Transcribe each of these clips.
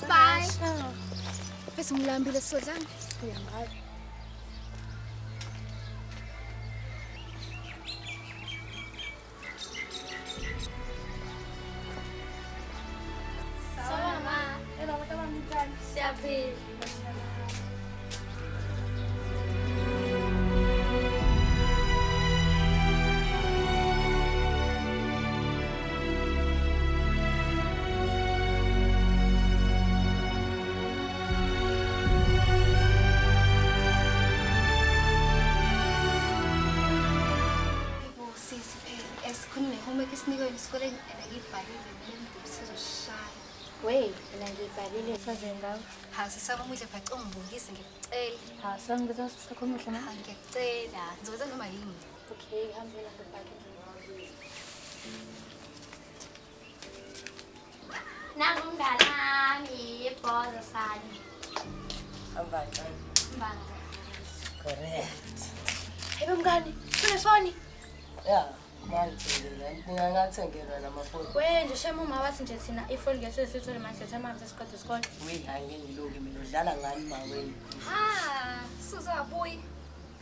Bye. Bese ngilambile sodlana. Uyangazi. Sawubona ma. Ela abantu njani? Siyaphila. Yebo sisi phela esikhuluma ne-homework esinikwe esikoleni and angiyibhalile mina ngizoshaya. Wey, mina ngiyibhalile saze ngawe. Hawu sisaba umuhle phaca ungibongise ngikucela. Hawu, sangibizwa sisakho umuhle ma. Hawu ngiyacela. Ngizokwenza noma yini. Okay, hambela ngibhake. Nangu mnganami, ibhoza sani. Hamba kancane. Mbanga. Correct. Hey mngani, unefoni? Yeah, mangithengela. Ngingathengelwa namafoni. We nje shame uma wathi nje thina ifoni ngeke sithole manje sithe manje sesiqeda isikole. We hayi ngeke ngiloke mina udlala ngani ma wena. Ha, suzabuyi.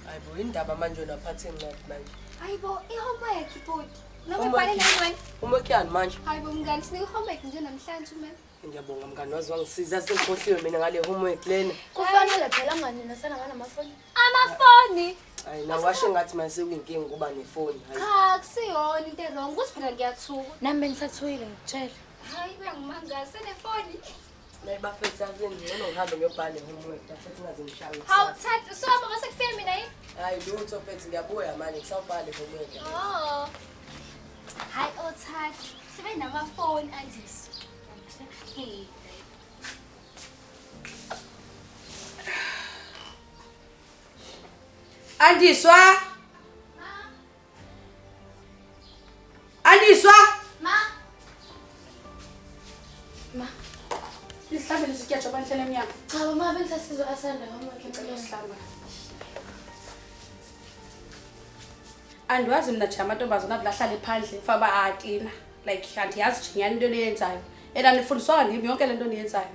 Hayi bo indaba manje wena phathe incwadi manje. Hayibo, i-homework ibhuti. Noma ibhale nani wena? Homework yani manje? Hayibo mngani, sinike i-homework nje namhlanje mina. Ngiyabonga mngani wazi wangisiza sengikhohliwe mina ngale homework lena. Kufanele phela ngani nasana nganamafoni. Amafoni. Hayi nawasho ngathi manje sekuyinkinga ukuba nefoni. Hayi. Cha, kusiyona into e-wrong. Kuthi phela ngiyathuka. Nami bengisathukile ngikutshela. Hayi uyangimangaza senefoni. Nayi bafethu yazini ngcono ngihambe ngiyobhala i-homework bafethu ngaze ngishawe. Hawu thatha usihamba mase kufike mina yini? Hayi lutho mfethu ngiyabuya manje ngisawubhala i-homework. Oh. Hayi othatha sibe namafoni andisi. Hey. Andiswa? Ma. Andiswa? Ma. Ma. Isihlambile isityatha abanhlele emnyango. Cha ma bengisasizwa asanda homework Ngicela usihlamba. Andiwazi mna nje amantombazana avele ahlale phandle faba atina. Like andiyazi nje nyani into eniyenzayo. And anifundiswanga ndim yonke le nto niyenzayo.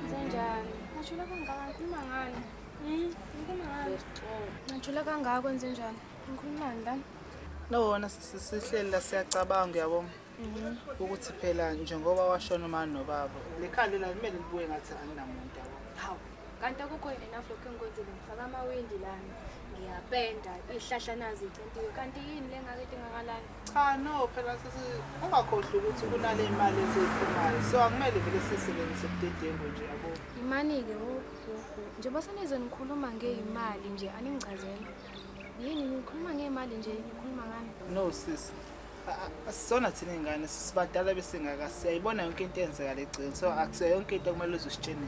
Nzenjani? Ngajula kangaka ngikhuluma ngani? Ngikhuluma ngani? Ngajula kangaka kwenzenjani? Ngikhuluma ngani lana? No, wona sihleli la siyacabanga uyabona. Ukuthi phela njengoba washona uma nobaba. Le khanda la kumele libuye ngathi anginamuntu yabo. Hawu. Kanti akukho yini enough lokho engikwenzile ngifaka amawindi lana. Ngiyapenda, ihlahla nazi icentiwe. Kanti yini le ngake idingakalani? Cha no phela sisi ungakhohlwa ukuthi kunale imali esiyiphumayo. So akumele vele sisebenzise budedengu nje yabo. Imani-ke wo. Njengoba senize nikhuluma ngeyimali nje aningichazela. Yini nikhuluma ngeyimali nje nikhuluma ngani? No sisi. Asisona thina ingane sisibadala besingaka siyayibona yonke into eyenzeka legcini. So akusiyo yonke into okumele uzositshene.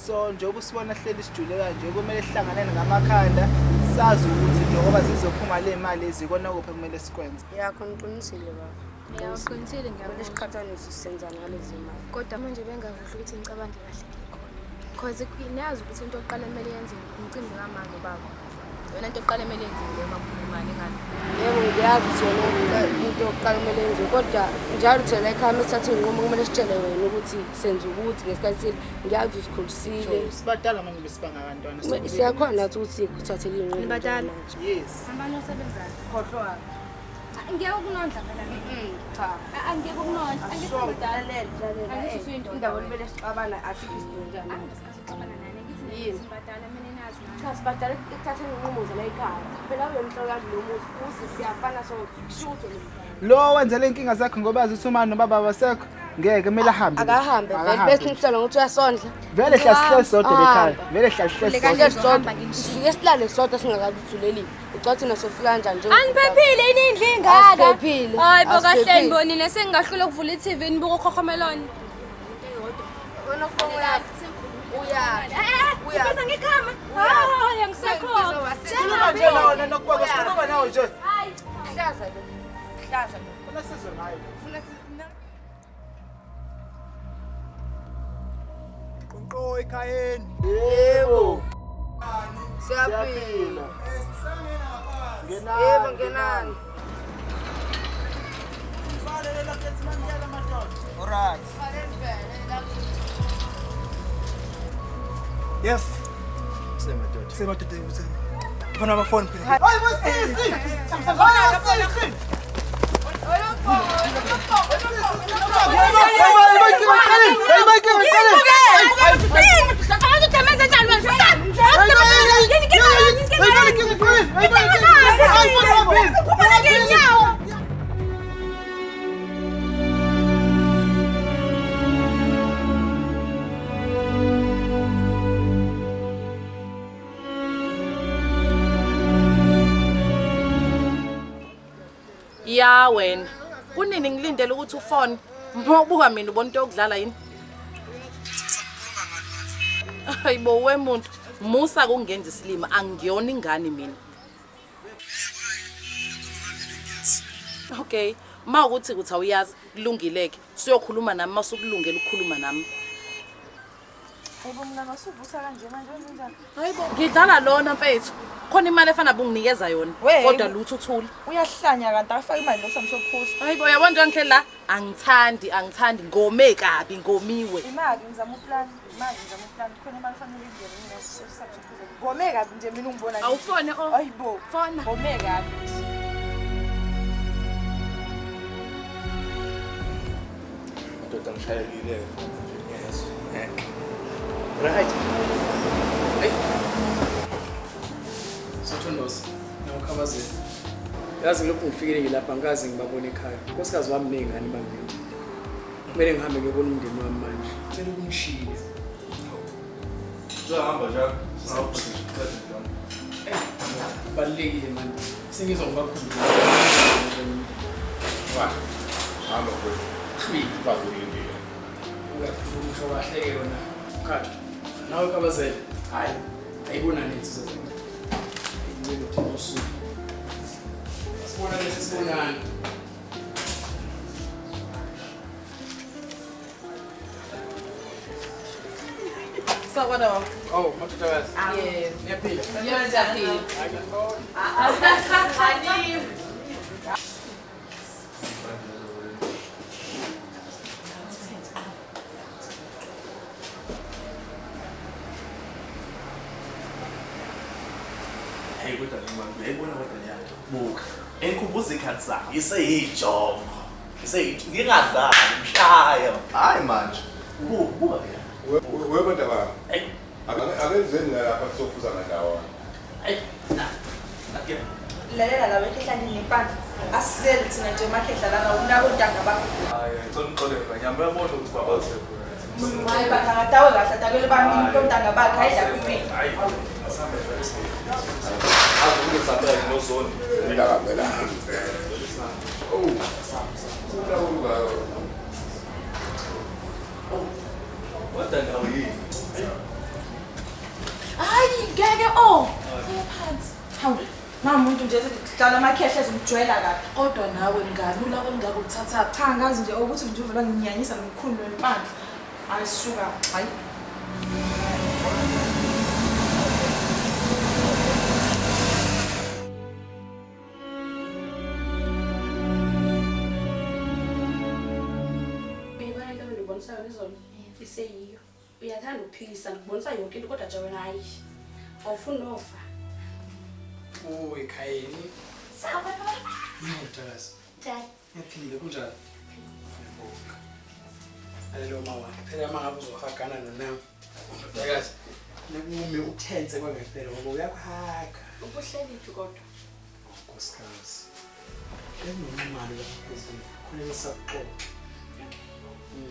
So njengoba usibona hleli sijule kanje kumele sihlanganene ngamakhanda sazi ukuthi njengoba zizophuma le mali ezikona kuphi kumele sikwenze. Yakho ngiqinisile baba. Ya uqinisile Kumele ngiyabona. siqhathanise sisenzani ngalezi mali. Kodwa manje bengakuhle ukuthi ngicabange kahle ngikhona. Cause niyazi ukuthi into yokuqala kumele yenziwe umcimbi kama nobaba. Yona into yokuqala kumele yenziwe leyo makhulu imali ingane. Yebo ngiyazi ukuthi yona into yokuqala kumele yenziwe kodwa njalo thina la ekhaya mesithatha iy'nqumo kumele sitshele wena ukuthi senza ukuthi ngesikhathi sile ngiyazi usikhulisile. Sibadala manje besibanga abantwana. Siyakhona nathi ukuthi sikuthathele iy'nqumo. Nibadala? Yes. Hambani osebenzayo. Khohlwa. Ngiyeke ukunondla phela. Cha. Angiyeke ukunondla. Angithi ngidala. Angithi usuyindoda. Indaba olubele sixabana asikho isidingo njani. Angisikhathi ukuxabana nani. Ngithi Yini? sibadala mina nazi nani. Cha sibadala ekuthatheni iy'nqumo zala ekhaya. Phela ube mhlekazi nomuzi usi siyafana sonke. Kusho ukuthi wena umfana. Lo wenzele inkinga zakhe ngoba azi ukuthi uma nobaba abasekho ngeke kumele ahambe. Akahambe vele bese nimhlala ngokuthi uyasondla. Vele hlasihle sodwa lekhaya. Vele hlasihle Sihlale sodwa. sodwa. Sike silale sodwa singakaluthuleli. Ucathi thina sofika kanjani nje? Aniphephile yini indlu ingaka? Asiphephile. Hayi bo kahle Asiphephile. nibonile sengingahlula ukuvula i-TV nibuka ukhokhomelone. Wena ufonga uya. Uya. Ubiza ngegama. Hayi angisekho. Sikhuluma nje nawe nokubaba sikhuluma nawe nje. Hlaza lo. Hlaza lo. Funa sizwe ngayo. Funa Qonqo ekhayeni. Yebo. Siyaphila. Ngenani. Yebo ngenani. All right. Yes. Sema dodo. Ngifuna amafoni phela. Hayi bosisi. Hayi sisi. Ya wena, kunini ngilindele ukuthi ufone? Mawubuka mina ubona into yokudlala yini? Hayibo we muntu, musa kungenza isilima, angiyona ingane mina. Okay, mawukuthi kuthi awuyazi, kulungileke. Siyokhuluma nami masukulungela ukukhuluma nami. Hayibo mina ngasuvusa kanje manje wenzenjani? Hayibo, ngidlala lona mfethu. Khona imali efana bunginikeza yona kodwa lutho uthule. Uyahlanya kanti akafaka imali losamsophuza. Hayibo yabona nje ngihleli la angithandi ngome kabi ngomiwe. Imali ngizama uplan, khona imali fanele ingene mina sisaphuza. Ngome kabi nje mina ungibona. Awufone oh. Hayibo. Fona. Ngome kabi. Madoda ngishayekile. Yes. Right. Hey. Sithondosi, nawukhabazela. Yazi lokhu ngifikile ngilapha ngikaze ngibabone ekhaya. Nkosikazi wami ney'ngane bangena. Kumele ngihambe ngiyobona umndeni wami manje. Cela ukungishiya. Uzohamba njalo. Sawuqeda njalo. Kubalulekile manje. Sengizwa ngibakhumbula. Wa. Hamba mfowethu. Bazokulindile. Uyakhuluma usho kahle-ke yona. Mkhathu. Nawe Khabazela. Hhayi. Ayibonani insizwa zakho. Sibonani. Sawubona baba. Oh, madodakazi. Yebo. Niyaphila? Yebo, siyaphila. Hey, kodwa ngiyayibona kodwa leyanto. Buka. Engikhumbuza ikhathi sami. Iseyijongo. Ngingadlali mshaya. Hayi manje. Buka ke. We bantu bami. Akenzeni lapha kusophuza ngandawona. Hey, na. Ake. Lalela la wekhehla nempandla. Asizeli thina nje makhehla lana unako ntanga bakho. Hayi, ngicela uxolele ngiyambona ukuthi baba usekho. Hayi bandla ngadawe kahle adakele bami intanga bakhe hayi la kumina. Hayi. Asambe vele sike. Azokuzabela noZondi. Ngiyabela. Oh. Kodwa nawe yini? Hayi ngeke oh. Phansi. Hawu. Mama umuntu nje ezidlala amakhehla ezomjwayela kabi. Kodwa nawe ngalula kangaka ukuthatha. Cha ngazi nje ukuthi nje uvela nginyanyisa nomkhulu wempandla. Ayisuka. Hayi. Uyibona into ebendibonisa yona izolo? Iseyiyo. Uyathanda ukuphikisa ngikubonisa yonke into kodwa nje wena hayi. Awufuni nova. Oh, ekhayeni. Sawubona baba. Madodakazi. Njani? Ngiyaphila kunjani? Ngiyabonga. Alelo mawakhe phela uma ngabe uzohagana nonami. Madodakazi. Nekume uthense kwangempela ngoba uyakuhaga. Ubuhleliphi kodwa? Nkosikazi. Enginomali lapha phezulu. Khona ngisakuxoxa.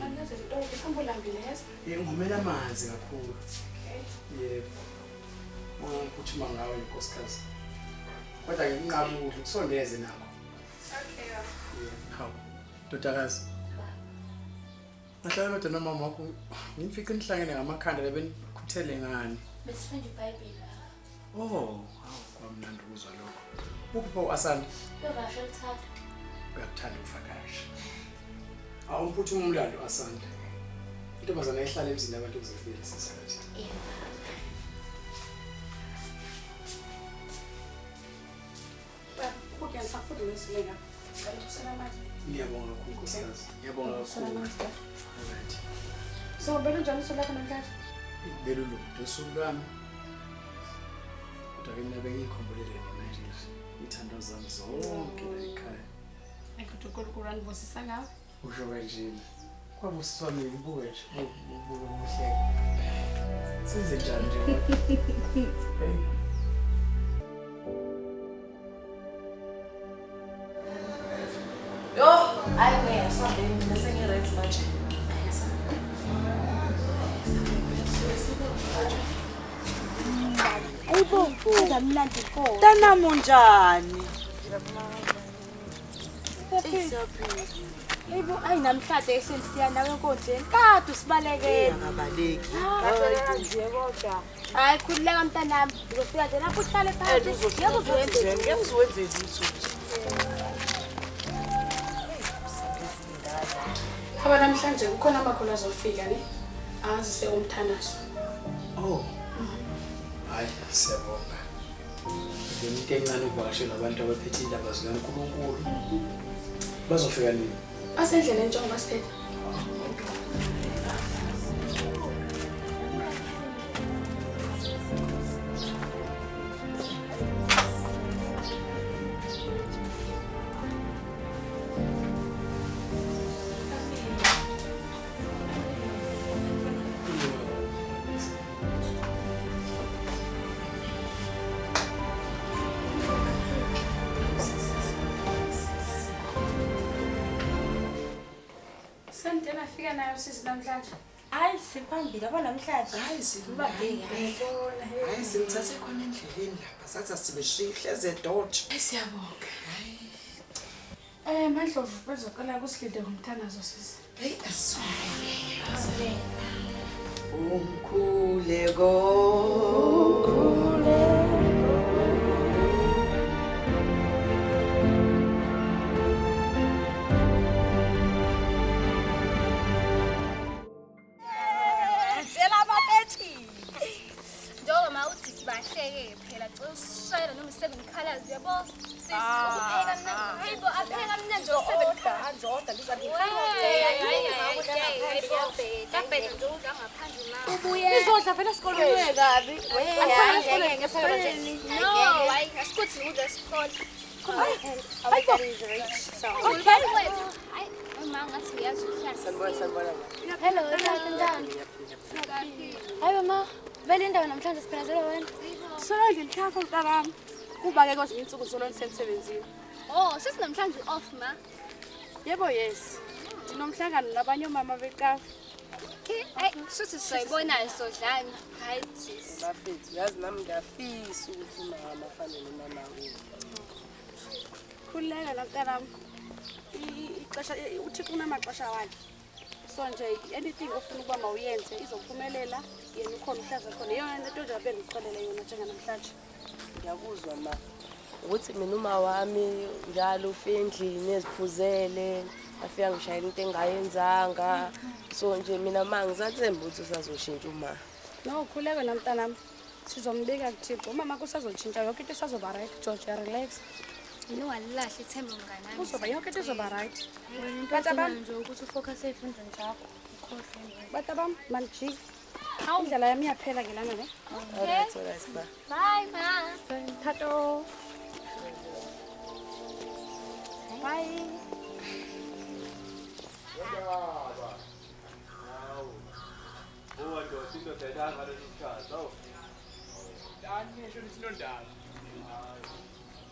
Anginazo into ngifuna yazi. Ngomela amanzi kakhulu. Okay. Yebo. Ungaphuma ngawe nkosikazi. Kodwa nginqaba ukudla kusondeze nakho. Okay. Hawu. Dodakazi. Ngahlala kodwa nomama wakho ngimfice nihlangene ngamakhanda lebenikhuthele ngani. Besifunda iBhayibheli. Oh, hawu kwamnandi ukuzwa lokho. Uphi pho uAsanda? Uyovakasha uthatha. Uyakuthanda ukuvakasha. Awumphuthuma umlando Asanda. Intombazana ihlala emzini abantu kuze kube lesi sikhathi. Yebo. Ukudla ngisafunda nesilenga. Ngicela usela amanzi. Ngiyabonga kakhulu nkosikazi. Ngiyabonga kakhulu. Alright. So belunjani usuku lakho namhlanje? Belulude usuku lwami. Kodwa ke mina bengiyikhumbulile nina nje iy'thando zami zonke la ekhaya. Ayi kodwa uNkulunkulu anibusisa ngawe. Usho kanjena. Kwabusiswa mina ubuke nje, ubuke uhleka. Senze njani nje? Hey. Yo, hayi ngeke asambe mina sengi-right manje. Ayibo, azamnandi pho. Mntanami unjani? Ayibo, ayi namhlanje ehleli siya nawe enkonzweni. Kade usibalekela. Angabaleki. Nje kodwa. Hayi khululeka mntanami, uzofika nje lapho uhlale phansi. Ngeke uzowenze. Ngeke uzowenze lutho. Ngoba namhlanje kukhona amakhulu azofika ne? Azise umthandazo. Oh. Hayi siyabonga. Into encane ukuvakashela abantu abaphethe indaba zikaNkulunkulu. Bazofika nini? Basendleleni njengoba sithetha. Sendena fika nayo sisi namhlanje. Hayi siphambili yabo namhlanje. Hayi silubabheki. Hayi simthathe khona endleleni lapha sathi asibeshiya hleze eDodge. Hayi siyabonga. Mandlovu bezoqala kusilinde ngomthandazo sisi. Hey asuke. Umkhuleko. Izodla vele esikolweni kabi. No, hayi asikuthi ukudla esikole. Okay. Hayi, mama ngathi uyazi ukuhlala. Sanibona, sanibona. Hello, njani? Hayi mama, vele indawo namhlanje siphelezela wena. Solo ngenhlaka mntanami. Kuba ke kwezinye insuku solo nisemsebenzini. Oh, sisi namhlanje off ma. Yebo yes. Ndinomhlangano nabanye omama becawe. Okay, hayi shuthi sizoyibona sodlana. Hayi jeez. Bafethu, yazi nami ngiyafisa ukuthi umama afane nomama wethu. Khululeka la mntanami. Ixesha uThixo unamaxesha wakhe. So nje anything ofuna ukuba mawuyenze izophumelela yena ukhona uhlaza khona. Yeyona nto nje abengixolela yona njenganamhlanje. Ngiyakuzwa ma. Ukuthi mina uma wami njalo ufika endlini eziphuzele, afika ngishayela into engayenzanga. So nje mina ma ngisathemba ukuthi usazoshintsha uma. No, khuleka namntanami. Sizombika kuThixo. Umama kusazotshintsha yonke into isazoba right. George, relax. Mina ungalilahle ithemba mngani wami. Kuzoba yonke into izoba right. Bantu bami nje ukuthi ufocus ezifundweni zakho. Ukhohlwe. Bantu bami manijike. Indlela yami iyaphela ke lana ne. Alright, alright ma. Bye ma. Thato. Bye.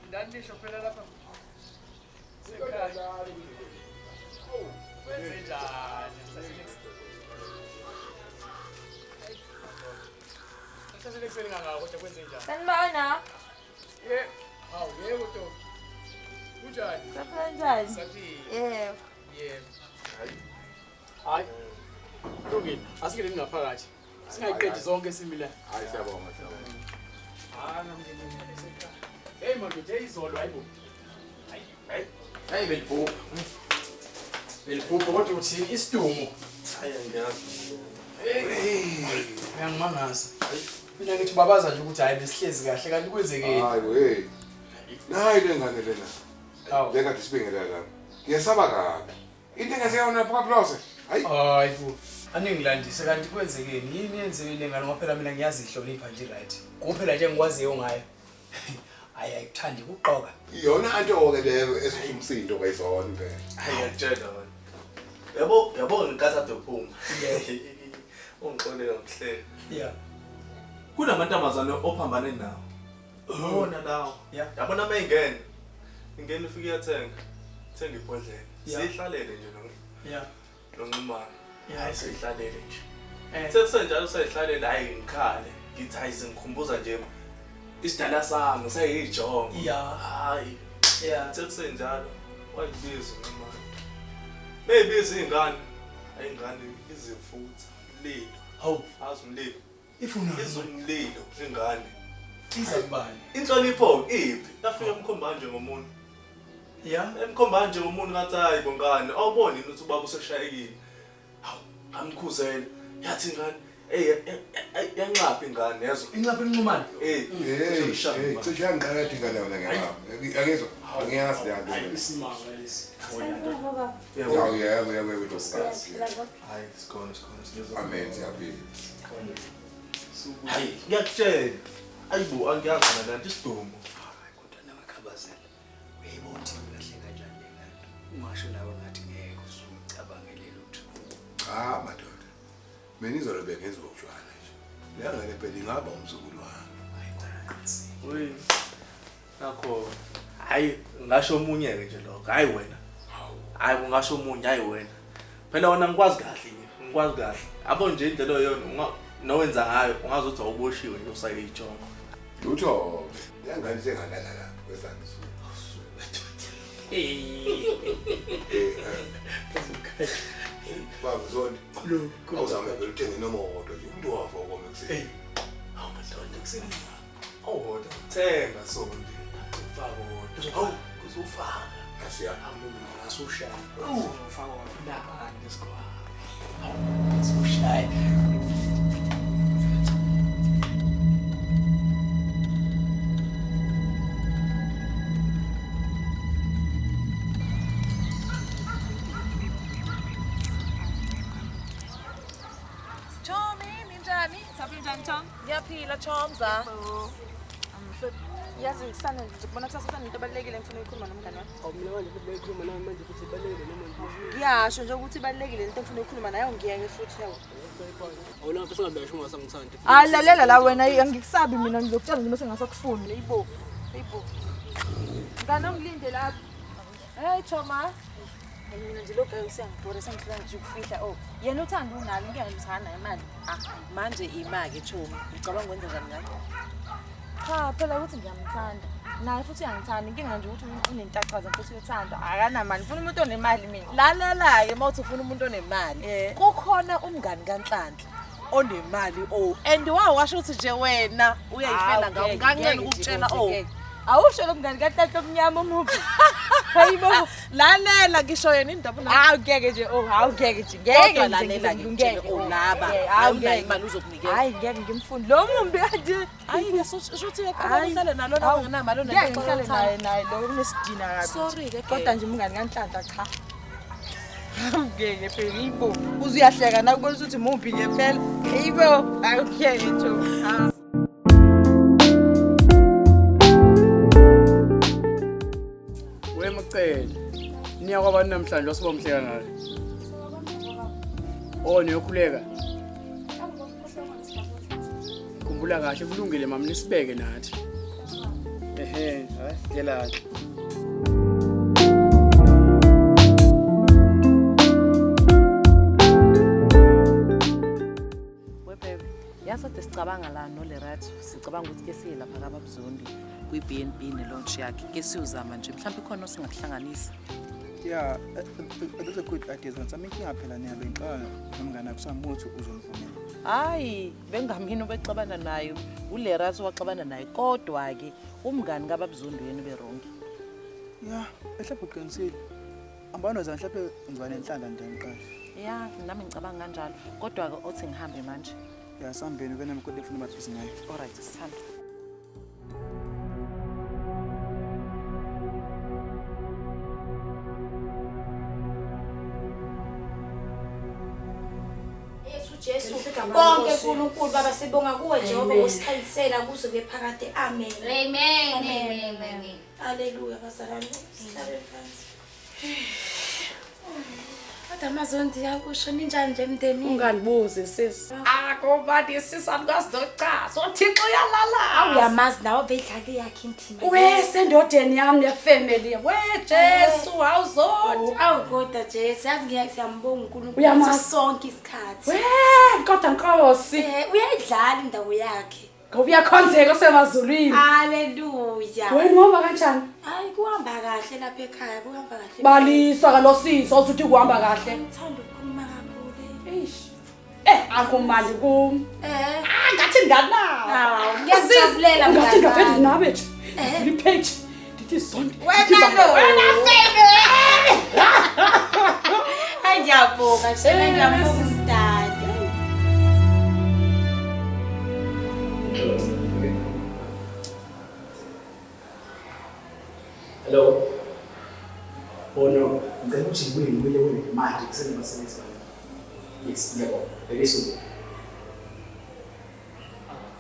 Ndanisho phela lapha. Sekhaya. Wenze njani? Sasele kuseni ngaka kodwa kwenze njani? Sanibona. Yebo. Hawu yebo to. Kunjani? Saphila njani? Saphila. Yebo. Yebo. Hayi. Kulungile. Asikele ngaphakathi. Singayiqedi zonke simila. Hayi siyabonga siyabonga. Ah namngenile sekhaya. Hey madoda izolo hayibo. Hayi hayi. Hayi belibhubha. Belibhubha kodwa uthini isidumo. Hayi angiyazi. Hey. Uyangimangaza. Mina ngithi babaza nje ukuthi hayi besihlezi kahle kanti kwenzekeni. Hayi we. Nayi lengane lena. Le kade sibingelela lapha. Ngiyesaba kabi. Into engaseyona lapha kwaPlose. Hayi. Hayi bo. Aningilandise kanti kwenzekeni? Yini yenzekile ngalo ngoba phela mina ngiyazihlonipha nje right. Kuphela nje ngikwaziyo ngayo. Hayi ayikuthandi ukuqoka. Iyona anto-ke leyo esumsindo kayizona impela. Hayi ngiyakutshela wena. Yabo yabo ngenkathi ade uphuma. Ungixolele ngokuhleka. Yeah. Kunamantombazane ophambane nawo. Wona lawo. Yabona uma ingena. Ingena ufike uyathenga. Thenga ibhodlela. Sihlalele nje no. Yeah. Nonqumana. Hayi sihlalele nje. Sekusenjalo sehlalele hayi ngikhale. Ngithi hayi singikhumbuza nje isidala sami seyijongo. Yeah. Hayi. Yeah. Sekusenjalo wayibiza unqumana. Meyibiza ingane. Hayi ingane izifutha umlilo. Hawu. Azi umlilo. Ifuna izumlilo ingane. Iza kubani? Inhlonipho iphi? Yafika emkhomba nje ngomuntu. Yeah. Emkhomba nje ngomuntu ngathi hayi bongane, awuboni ukuthi ubaba useshayekile. Hawu, ngamkhuzela. Yathi ingane, hey yanqapha ingane yezwa. Inqapha inqumane. Eh, hey, cishe yangiqala ingane wena ngiyababa. Angizwa, angiyazi le nto. Isimanga lesi. Yebo, yebo, yebo, ntokazi. Hayi, sikhona sikhona. Amen, siyaphila. Hayi, ngiyakutshela. Ayibo, angiyazi nanti isidumo. Hayi kodwa nawe khabazela. Uyayibona ukuthi kahle kanjani le ngane. Ungasho nawe ngathi ngeke usucabangele lutho. Cha madoda. Mina izolo bengenza ukujwana nje. Le ngane phela ingaba umzukulu wami. Hayi qoqinisile. Uyi. Nakho hayi ngasho omunye ke nje lokho. Hayi wena. Hayi ungasho omunye hayi wena. Phela wena ngikwazi kahle nje. Ngikwazi kahle. Abo nje indlela oyona nowenza ngayo ungazothi awuboshiwe nje usake ijongo. Lutho. Le ngane sengalala la kwesandla. Baba Zondi. Awuzame phela uthenge noma owodwa nje umuntu wafa ukoma ekuseni. Hawu madoda ekuseni. Owodwa thenga Zondi. Ufaka owodwa. Hawu kuzofaka. Asiya. Asushaya. Ufaka owodwa. Nabani esikhwama. Hawu asushaya. Ngiyaphila Chomza. Yazi ngisana nje ukubona kusasa into ebalulekile ngifuna ukukhuluma nomngane wami. Awu mina manje futhi beyikhuluma nami manje futhi ibalulekile noma nje. Ngiyasho nje ukuthi ibalulekile into engifuna ukukhuluma nayo ngiyeke futhi yawo. Awu lapho singabesho ungasangithandi. Ah lalela la wena angikusabi mina ngizokutshela nje bese ngasakufuni. Hayibo. Hayibo. Ngane ngilinde lapha. Hey Choma. Mina nje lokho usiyangibhora sengihlula nje ukufihla oh yena uthanda unalo ngeke ngimthanda imali. Ah manje imake Chomi ucabanga ukwenza njani ngayo? Cha phela ukuthi ngiyamthanda naye futhi uyangithanda inkinga nje ukuthi unentakaza futhi uyothanda akanamali ngifuna umuntu onemali mina. Lalela ke mawuthi ufuna umuntu onemali kukhona umngani kaNhlanhla onemali oh and wawasho ukuthi nje wena uyayifela ngawo nganqena ukutshela oh Awusho lo mngani kaNhlanhla omnyama omubi. Hayibo lalela ngisho yena indaba una. Hawu ngeke nje oh hawu ngeke nje ngeke lalela ngeke oh laba awunayo imali uzokunikeza. Hayi ngeke ngimfundi lo mumbi kanje. Hayi ke shuthi uyaqhubeka uhlale nalo la ungenamali onento naye naye lo unesidina kabi. Sorry ke kodwa nje umngani kaNhlanhla cha. Ngeke phela ibo uzuyahleka nakubona ukuthi mumbi ke phela. Hayibo awukeke nje. Wemcele niya kwabantu namhlanje wasibomhle kangaka. Oh niyokhuleka. Khumbula kahle kulungile mama nisibeke nathi. Ehe, hayi ngela. Webebe, yasode sicabanga la noLerato, sicabanga ukuthi ke siye lapha kaBabzondi kwi-BNB ne-launch yakhe ke siyozama nje mhlawumbe khona osingakuhlanganisa. Yeah, that's a good idea. Zami inkinga phela niyalo inxaka nomngane wakho samuthi uzomvumela. Hayi, bengamini ubexabana nayo, uLerato waxabana naye kodwa ke umngani kaBabzondi yena berongi. Yeah, mhlawumbe uqinisile. Ambanoza mhlawumbe ngizwane nenhlanhla nje ngiqashe. Yeah, nami ngicabanga kanjalo. Kodwa ke othi ngihambe manje. Yeah, sambeni wena mkode ufuna bathusi ngayo. All right, sithanda. Jesu. Konke uNkulunkulu Baba sibonga kuwe Jehova usikhanyisela kuze kube phakade. Amen. Amen. Amen. Amen. Haleluya bazalwane. Sihlabe phansi. Kodwa Mazondi yakusho ninjani nje emndenini? Unganibuzi sisi. Akubani sisi alikwazi nokuchaza. uThixo uyalala. Awuyamazi nawe bedlala yakhe intima. We sendodeni yami nefamily. We Jesu awuzondi. Awu kodwa Jesu yazi ngiyambonga uNkulunkulu sonke isikhathi. We kodwa Nkosi. Uyayidlala indawo yakhe. Ngoba uyakhonzeka osemazulwini. Haleluya. Wena uhamba kanjani? Hayi kuhamba kahle lapha ekhaya, kuhamba kahle. Baliswa kalosisi osuthi kuhamba kahle. Ngithanda ukukhuluma kakhulu. Eish. Akumali kum. Ngathi nganawo. Hawu, ngiyakujabulela mngani. Ngathi ngavele nawe nje. Ipage. Ndithi zonke. Wena lo. Wena febe. Hayi ngiyabonga, shela ngiyabonga mdali. Hello. Oh no, ngicela ukuthi ngibuye ngibuyele kuwena manje kusenabasebenzi bami. Yes, ngiyabonga. Very soon.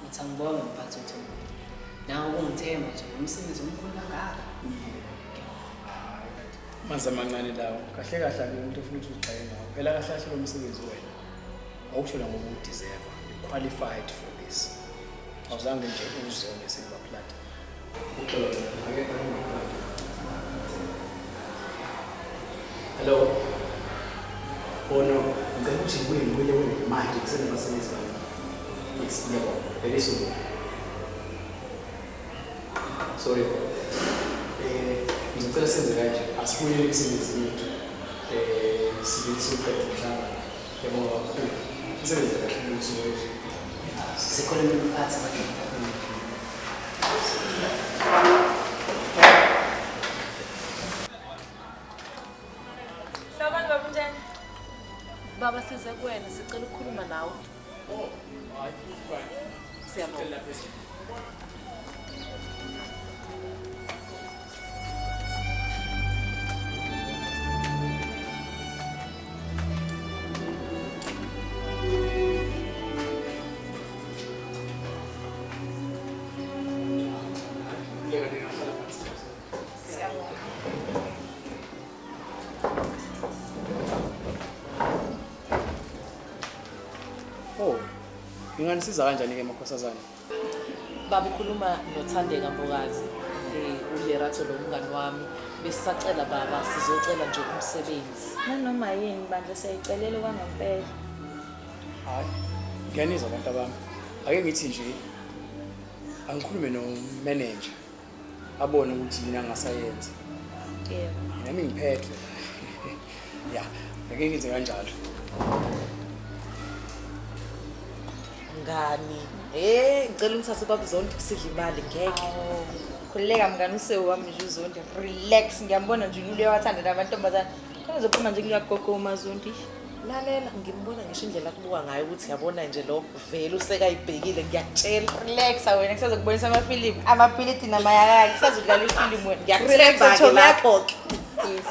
Ngithi angibonge mphathi wethu. Nawe ungithemba nje ngomsebenzi omkhulu kangaka. Manzi amancane lawo. Kahle kahle ake umuntu ofuna ukuthi uzigxeke ngawo. Phela kahle kahle lo msebenzi wena. Awusho ngoba udeserve. You qualified for this. Awuzange nje uzone silver platter. Uxolo ake Hello. Oh no, ngicela ukuthi ngibuye ngibuyele kuwena manje kusenabasebenzi bami. Yes, ngiyabonga. Very soon. Sorry. Ngizocela senze kanje. Asibuyele emsebenzini wethu. Sivele siqede umhlangano. Ngiyabonga kakhulu. Nisebenze kahle usuku wethu. Sikhona imphathi madoda. Sawubona baba unjani? Baba size kuwena sicela ukukhuluma nawe. Oh, hayi siyabonga. Nginganisiza kanjani ke makhosazana? Baba ukhuluma noThandeka Mbokazi, uLerato lo mngani wami. Besisacela baba sizocela nje umsebenzi. Nanoma yini bandla siyayicelela kwangempela. Hayi, ngiyanizwa abantu abami. Ake ngithi nje angikhulume no manager abone ukuthi yini angasayenza. Yebo. Nami ngiphethwe. Ya, ake ngize kanjalo. Mngani, ngicela ungithathe ubaba Zondi kusidla imali ngeke. Khululeka mngani usewu wami nje uZondi. Relax, ngiyambona nje uye wathanda namantombazana. Khona uzophuma nje kuyagogo uMazondi. Lalela, ngimbona ngisho indlela akubuka ngayo ukuthi yabona nje lo vele usekayibhekile ngiyakutshela. Relax wena kusazokubonisa amafilimu, amapiliti namayakaki kusazodlala ifilimu wena. Ngiyakuthemba ke lapho ke. Yes.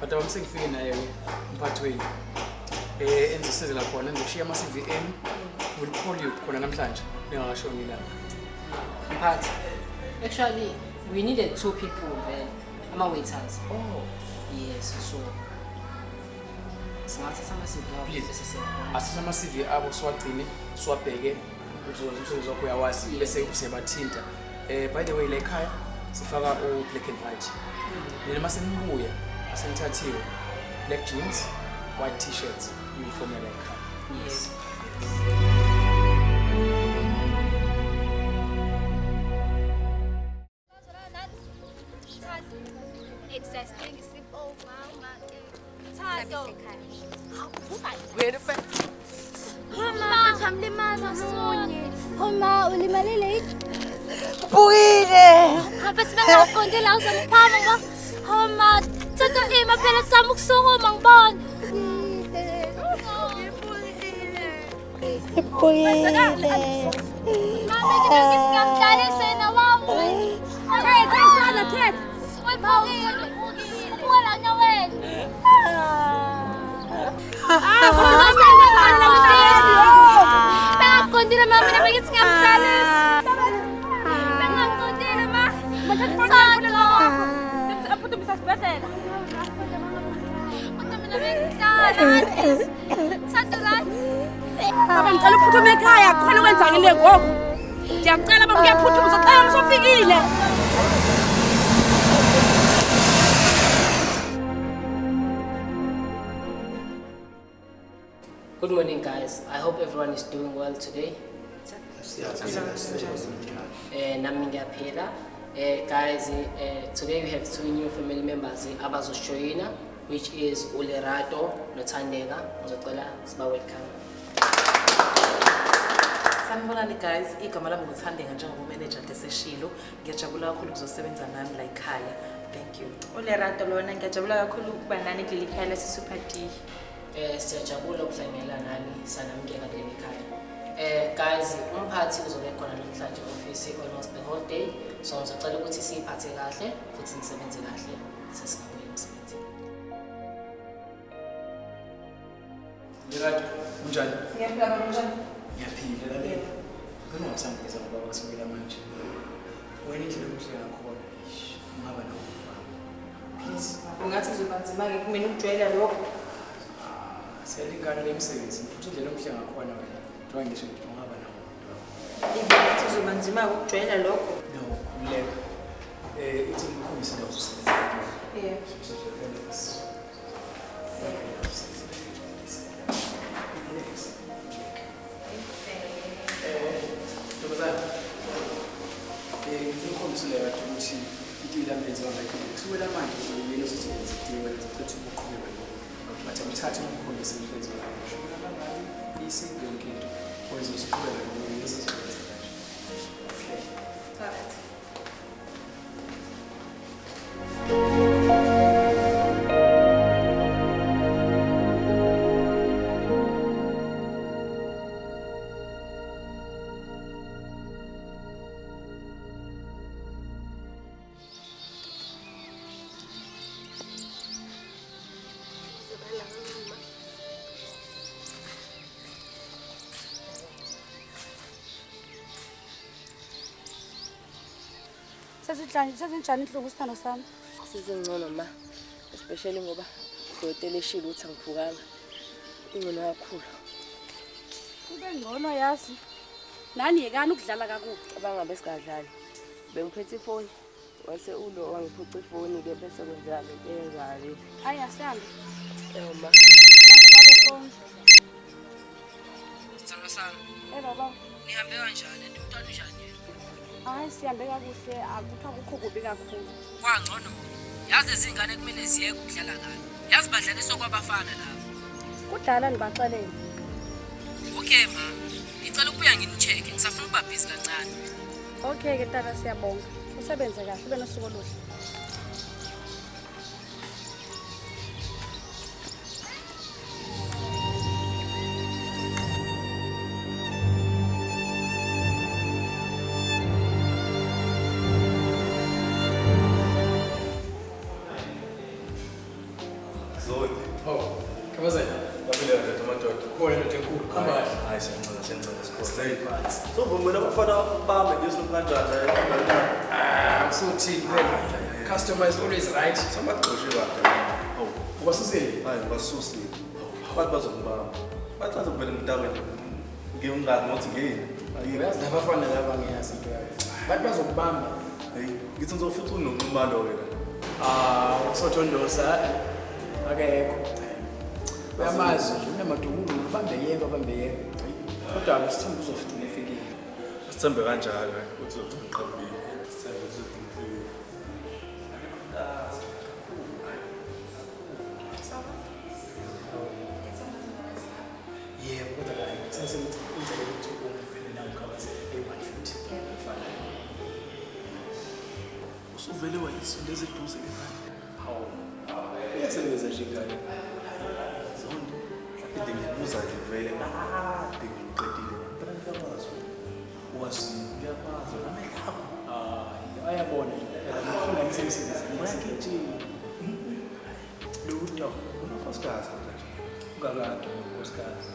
But I'm sengifike naye umphathi wenu. Enizosizela khona ngizoshiya ama CV enu. Will call you khona namhlanje ningakashoni ilanga. Mphathi. Actually we needed 2 people then. Ama waiters. Oh. Yes, so singathatha ama CV abo bese siyabona. Asithatha ama CV abo siwagcine siwabheke umsebenzi wakho uyawazi bese usebathinta. By the way la ekhaya sifaka u black and white. Nina masenibuya asenithathiwe black jeans, white t-shirts, uniform yala ekhaya. Yes. Uma ulimalile Buyile. Bese bengaqondile uzomphama ngoba Uma thatha ima phela sami ukusukuma ngibona. Buyile. Mama ngibeke singamdlalise na wami. Thetha sana thetha. Uyibukile. Bengaqondile ma, mina bengithi ngiyamhlalisa. Bengaqondile ma. Thando. Aphuthumisa esibhedlela. Kodwa mina bengidlala. Thando right. Baba ngicela uphuthume ekhaya, kukhona okwenzakele ngoku. Ngiyacela baba kuyaphuthuma, uzocela usofikile. Good morning, guys. I hope everyone is doing well today. Nami ngiyaphila. Guys, today we have two new family members abazojoyina, which is uLerato noThandeka. Ngizocela siba welcome. Sanibonani guys, igama lami nguThandeka njengoba manager deseshilo. Ngiyajabula kakhulu ukuzosebenza nami la ekhaya. Thank you. uLerato lona ngiyajabula kakhulu ukuba nani kuleli khaya lase Super D. Siyajabula ukuhlanganyela nani sanamukela kuleli khaya. Guys, umphathi uzobe khona namhlanje office almost the whole day. So ngizocela ukuthi siyiphathe kahle futhi nisebenze kahle sesingabuyela emsebenzini. Lerato, unjani? Ngiyaphila baba, unjani? Ngiyaphila lalela. Ngicela ungasangibiza ngoba kusukela manje. Wena indlela omuhle ngakhona, eish, ungaba nawo ubaba. Please. Ungathi kuzoba nzima-ke kumina ukujwayela lokho. Siyalingana le msebenzini futhi indlela omuhle ngakhona wena. Njengoba ngisho ukuthi ungaba nawo ubaba. Ingathi kuzoba nzima-ke ukujwayela lokho. No, khululeka. Ithi ngikukhombise indawo ozosebenza kuyona. Yeah. Ntombazane, ngikhombise Lerato ukuthi itiye lami lenziwa ngayiphi. Kusukela manje uyena ozosebenza itiye wena uzochitha ukuqhubeka lokho. But angithathe ngikukhombise ukuthi lenziwa kanjani. Shukela mali, isi yonke into. Wena uzoqhubeka lokho uyena ozosebenza kanje. Okay. Alright. Sezinjani inhlungu sithando sami? Sizingcono ma, especially ngoba udokotela eshilo ukuthi angiphukanga. Ingcono kakhulu. Kube ngcono yazi. Nani yekani ukudlala kakubi. Abangabe singadlali. Bengiphethe ifoni. Wase ulo wangiphuca ifoni ke bese kwenzeka lento eyenzakale. Hayi asihambe. Ewu ma. Nangu baba ifoni. Sithando sami. Eh baba. Nihambe kanjani? Umntwana unjani? Hayi sihambe kakuhle, akuthiwa kukho kubi kakhulu. Kwangcono. Yazi lezi ngane kumele ziyeke ukudlala kabi. Yazi badlaliswa kwabafana laba. Kudala nibaxelele. Okay ma, ngicela ukubuya ngini-check-e, ngisafuna ukuba busy kancane. Okay ke tata siyabonga. Usebenze kahle, ube nosuku oluhle. So vumela abafana bambe nje kanjani Ah, so thini phela. Customer is always right. Samagxoshe kade. Hawu, ubasusile? Hayi, ubasusile. Abantu bazongibamba. Bacaza kuvela emntabeni. Ngiyungani ngothi ngiyini. Uyazi labafana laba ngiyazi into yabo. Bathi bazokubamba. Hey, ngithi ngizofuthi unonqumalo wena. Ah, usothondosa akekho. Uyamazi nje unamadukulu ubambe yeka ubambe yeka. Kodwa sithemba uzofica nefikile. Sithembe kanjalo ukuthi uzogcina uqabile. Sithembe uzogcina ufikile. Yebo, kodwa kayi sesengicela ukuthi ungiphele nawo ukhabazela eyi-one futhi efanayo. Usuvele wayisondeza eduze ngengane. Hawu. Iyasebenza nje ingane. Zondo. Phinde ngibuza nje vele kade ngiqedile. Phela ngiyakwazi. Wazi. Ngiyakwazi namehlo akho. Hayi, ayabona nje phela ngifuna ngisemsebenzini. Uyagijima. Lutho. Unonkosikazi manje. Ungakade nkosikazi.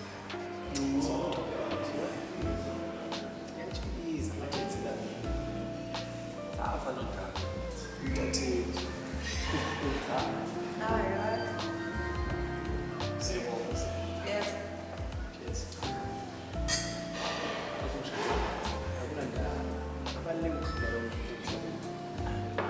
Ngiyatsheliza ngathi la. Thatha lo daba. Intatheli. Alright. Siyabonga. Yes. Cheers. Akunandaba. Abalulekile yonke into emhlabeni.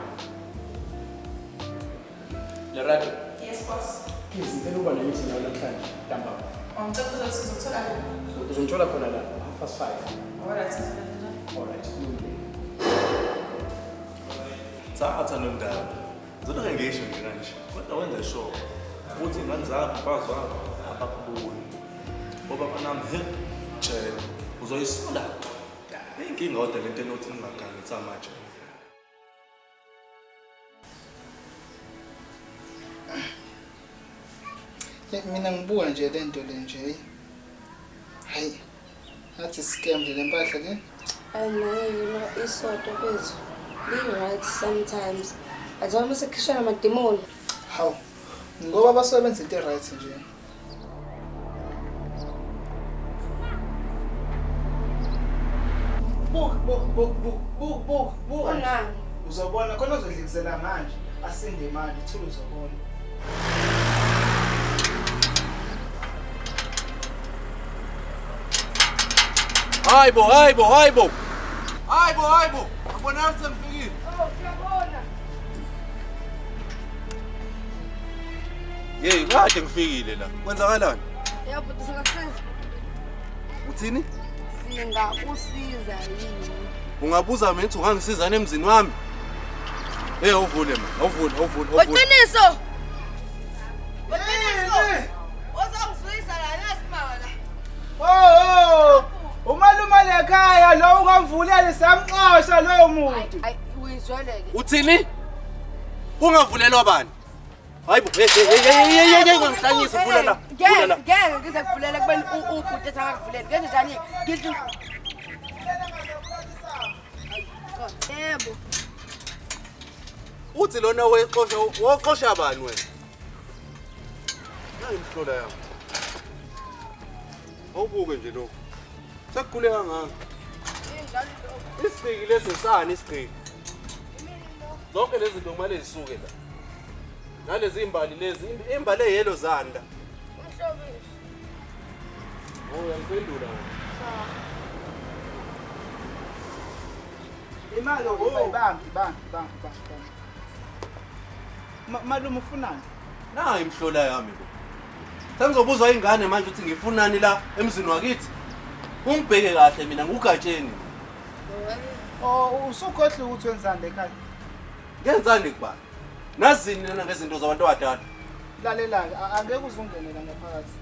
Lerato. Yes, boss. Please, ngicela ukuba ne-meeting nawe namhlanje ntambama. Ngicela ukuthi sizothola kuphi? Uzongithola khona la, 5:30. Alright. Alright, kulungile. Thatha nondaba. Ngizolokhe ngisho nje kanje. Kodwa wenze sure ukuthi ingane zakho umfazi wakho abakuboni. Ngoba banami he tshela uzoyisola. Inkinga kodwa lento enothi ningagangi manje. Mina ngibuka nje lento le nje. Hayi. Ngathi scam nje lempahla le. I know, you know, isonto bethu. Be right sometimes. Azama sekhishana amademoni. Hawu. Ngoba basebenza into right nje. Buk buk buk buk buk buk buk. Uzobona khona uzodlikisela manje. Asinde imali thula uzobona. Hayibo hayibo hayibo. Hayibo hayibo. Abona sengifikile. Oh, siyabona. Hey, kade ngifikile la. Kwenzakalani? Yebo, singakusiza. Uthini? Singakusiza yini? Ungabuza mina ukuthi ungangisizana emzini wami? Hey, awuvule man. Awuvule, awuvule, awuvule. Weqiniso. Weqiniso. Ozongizwisa la nasimama la. Oh oh. Umalume lekhaya lo ungamvuleli samxosha loyo muntu. Hayi, uyizweleke. Uthini? Kungavulelwa bani? Hayibo, hey hey hey hey hey ngihlanyisa vula la. Ngeke ngeke ngize kuvulela kubeni ubhuti esangakuvuleli. Ngenze njani? Ngidlu. Yebo. Uthi lona wexosha woxosha bani wena? Nayi imhlola yami. Awubuke nje lokho. Sekugule kangaka. Isigqiki lesi sani isigqiki. Zonke lezi zinto kumele zisuke la. Nalezi imbali lezi, imbali eyelo zanda. Umhlobisi. Oh, uyangiphendula wena. Imali ibambe ibambe ibambe ibambe. Malume ufunani? Nayi imhlola yami bo. Sengizobuzwa ingane manje ukuthi ngifunani la emzini wakithi. Ungibheke kahle mina ngugatsheni. Oh, usukhohle ukuthi wenzani ekhaya? Ngenzani kubani? Nazini lena ngezinto zabantu abadala. Lalela ke, angeke uzungene la ngaphakathi.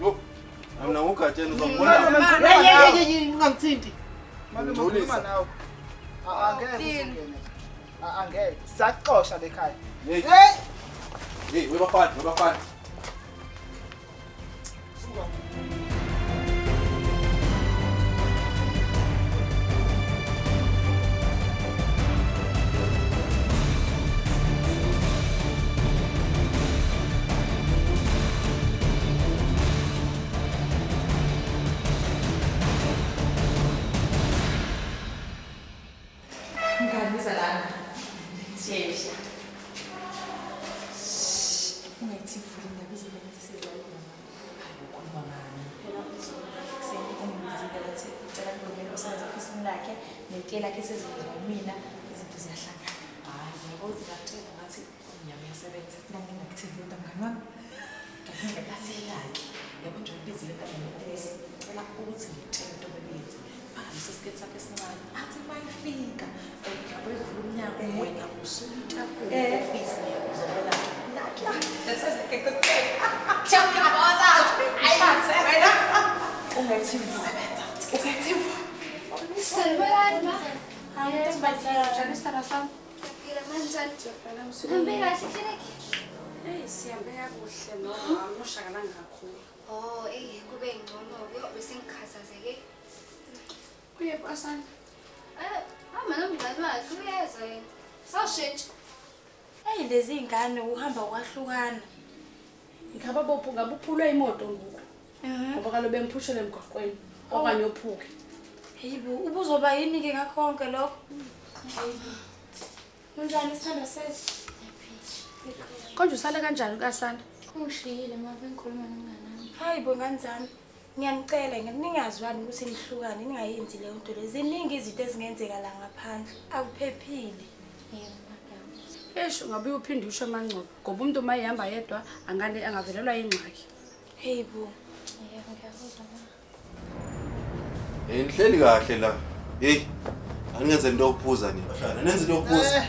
Yo, mina ngugatsheni uzongibona. Ungangithinti. Malume ukhuluma nawe. Angeke uzungene. Angeke. Saxosha lekhaya. Hey. Hey, webafana, webafana. Suka. Sihambe kakuhle no angoshakalanga kakhulu. Oh, eh kube ngcono ke bese ngikhathazeke. Uye pasana. Eh, hamba nomngane wakhe uyeza yena. Sawushintsha. Hey lezi ingane uhamba kwahlukana. Ngaba bophu ngabe uphulwe imoto ngoku. Ngoba kaloku bemphushele emgwaqweni okanye ophuke. Hayibo, ubuzoba yini ke ngakho konke lokho? Hayibo. Unjani isithando sethu? Konje usale kanjani kaSanda? Ungishiyile ma bengikhuluma nomngane wami. Hayibo ngane zami. Ngiyanicela ningazwani ukuthi nihlukane ningayenzi leyo nto leyo. Ziningi izinto ezingenzeka la ngaphandle. Akuphephile. Yebo ma. Eish ungabe uphinde usho amangcobo ngoba umuntu uma ehamba yedwa angane angavelelwa ingxaki. Hayibo. Yebo ngiyakuzwa ma. Hey nihleli kahle la. Hey aningenze into yokuphuza nina. Bashana nenze into yokuphuza.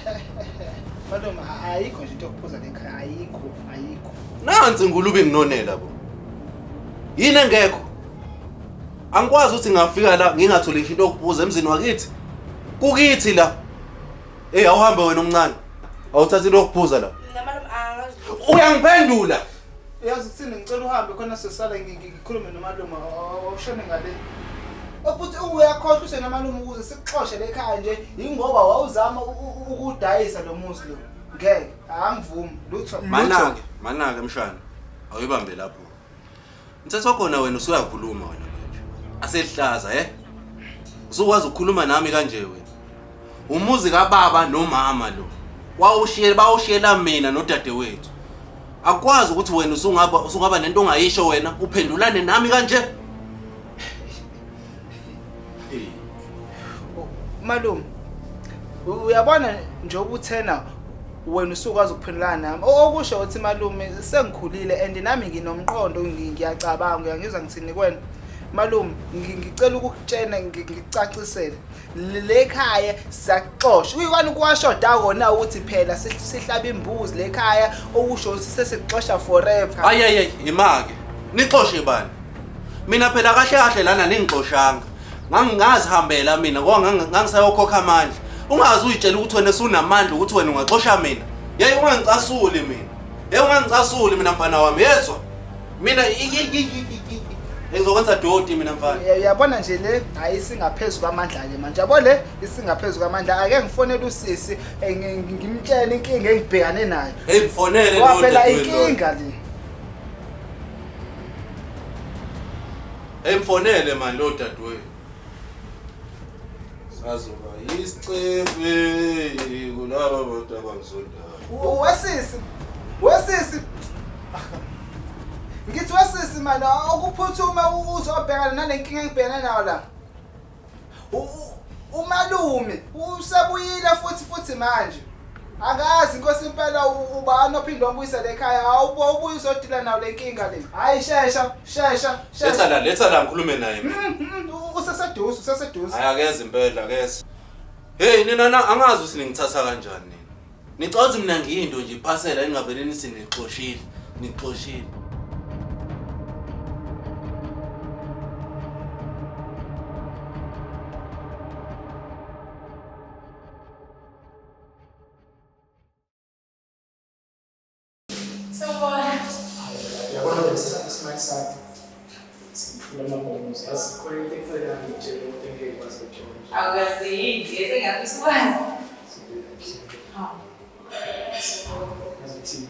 Malume ayikho nje into yokuphuza lekhaya ayikho ayikho. Nansi ingulube nginonela bo. Yini engekho? Angikwazi ukuthi ngafika la ngingatholi into yokuphuza emzini wakithi. Kukithi la. Hey awuhambe wena omncane. Awuthatha into yokuphuza la. Malume angazi. Uyangiphendula. Yazi kuthini ngicela uhambe khona sesala ngikhulume nomalume awushone ngale. Ofuthi uyakhohlwa use nomalume ukuze sikuxoshe lekhaya nje ingoba wawuzama ukudayisa lo muzi lo. Ngeke angivumi lutho. Manake, manake mshana. Awuyibambe lapho. Mthetho khona wena usuyakhuluma wena manje. Asehlaza eh? Usukwazi ukukhuluma nami kanje wena. Umuzi kababa nomama lo. Wawushiyela bawushiyela mina nodadewethu. Akwazi ukuthi wena usungaba nento ongayisho wena uphendulane nami kanje. Malume uyabona nje ubuthena wena usukwazi ukuphendulana nami. Okusho ukuthi malume sengikhulile and nami nginomqondo ngiyacabanga uyangizwa ngithini kuwena. Malume ngicela ukukutshena ngikucacisele. Le khaya siyaxosha. Uyikwana kuwashoda kona ukuthi phela sihlaba imbuzi lekhaya okusho ukuthi sesixosha forever. Hayi hayi imake. Nixoshe bani? Mina phela kahle kahle lana ningixoshanga. Ngangingazihambela mina ngoba ngangisayokhokha amandla. Ungazi uyitshela ukuthi wena usunamandla ukuthi wena ungaxosha mina. Yey ungangicasuli mina. Yey ungangicasuli mina mfana wami yezwa. Mina ngizokwenza doti mina mfana. Uyabona nje le ayisingaphezulu kwamandla ke manje. Yabo le isingaphezulu kwamandla. Ake ngifonele usisi ngimtshele inkinga engibhekane nayo. Hey mfonele lo. Phela inkinga le. Hey mfonele man lo dadewethu. Sazoba isicefe kulaba bantu abangizondayo. Wesisi. Wesisi. Ngithi wesisi manje ukuphuthuma uzobhekana nalenkinga engibhekene nayo la. Umalume usebuyile futhi manje. Akazi inkosi impela ubani ophinde wambuyisa lekhaya awubuye uzodila nayo lenkinga le. Hayi shesha shesha shesha. Letha la ngikhulume naye mina. Useseduze useseduze. Hayi akeze impela akeze. Hey nina angazi ukuthi ningithatha kanjani nina. Nicabanga ukuthi mina ngiyinto nje iphasela engavele nithi nixoshile nixoshile. Yabona isimali sakho simphula amabhomuzi yazi khona into ekufanele ngikutshele ukuthi ngeke ngikwazi ukutshela. Awukazi yini esengafisa ukwazi? Yazi uthini?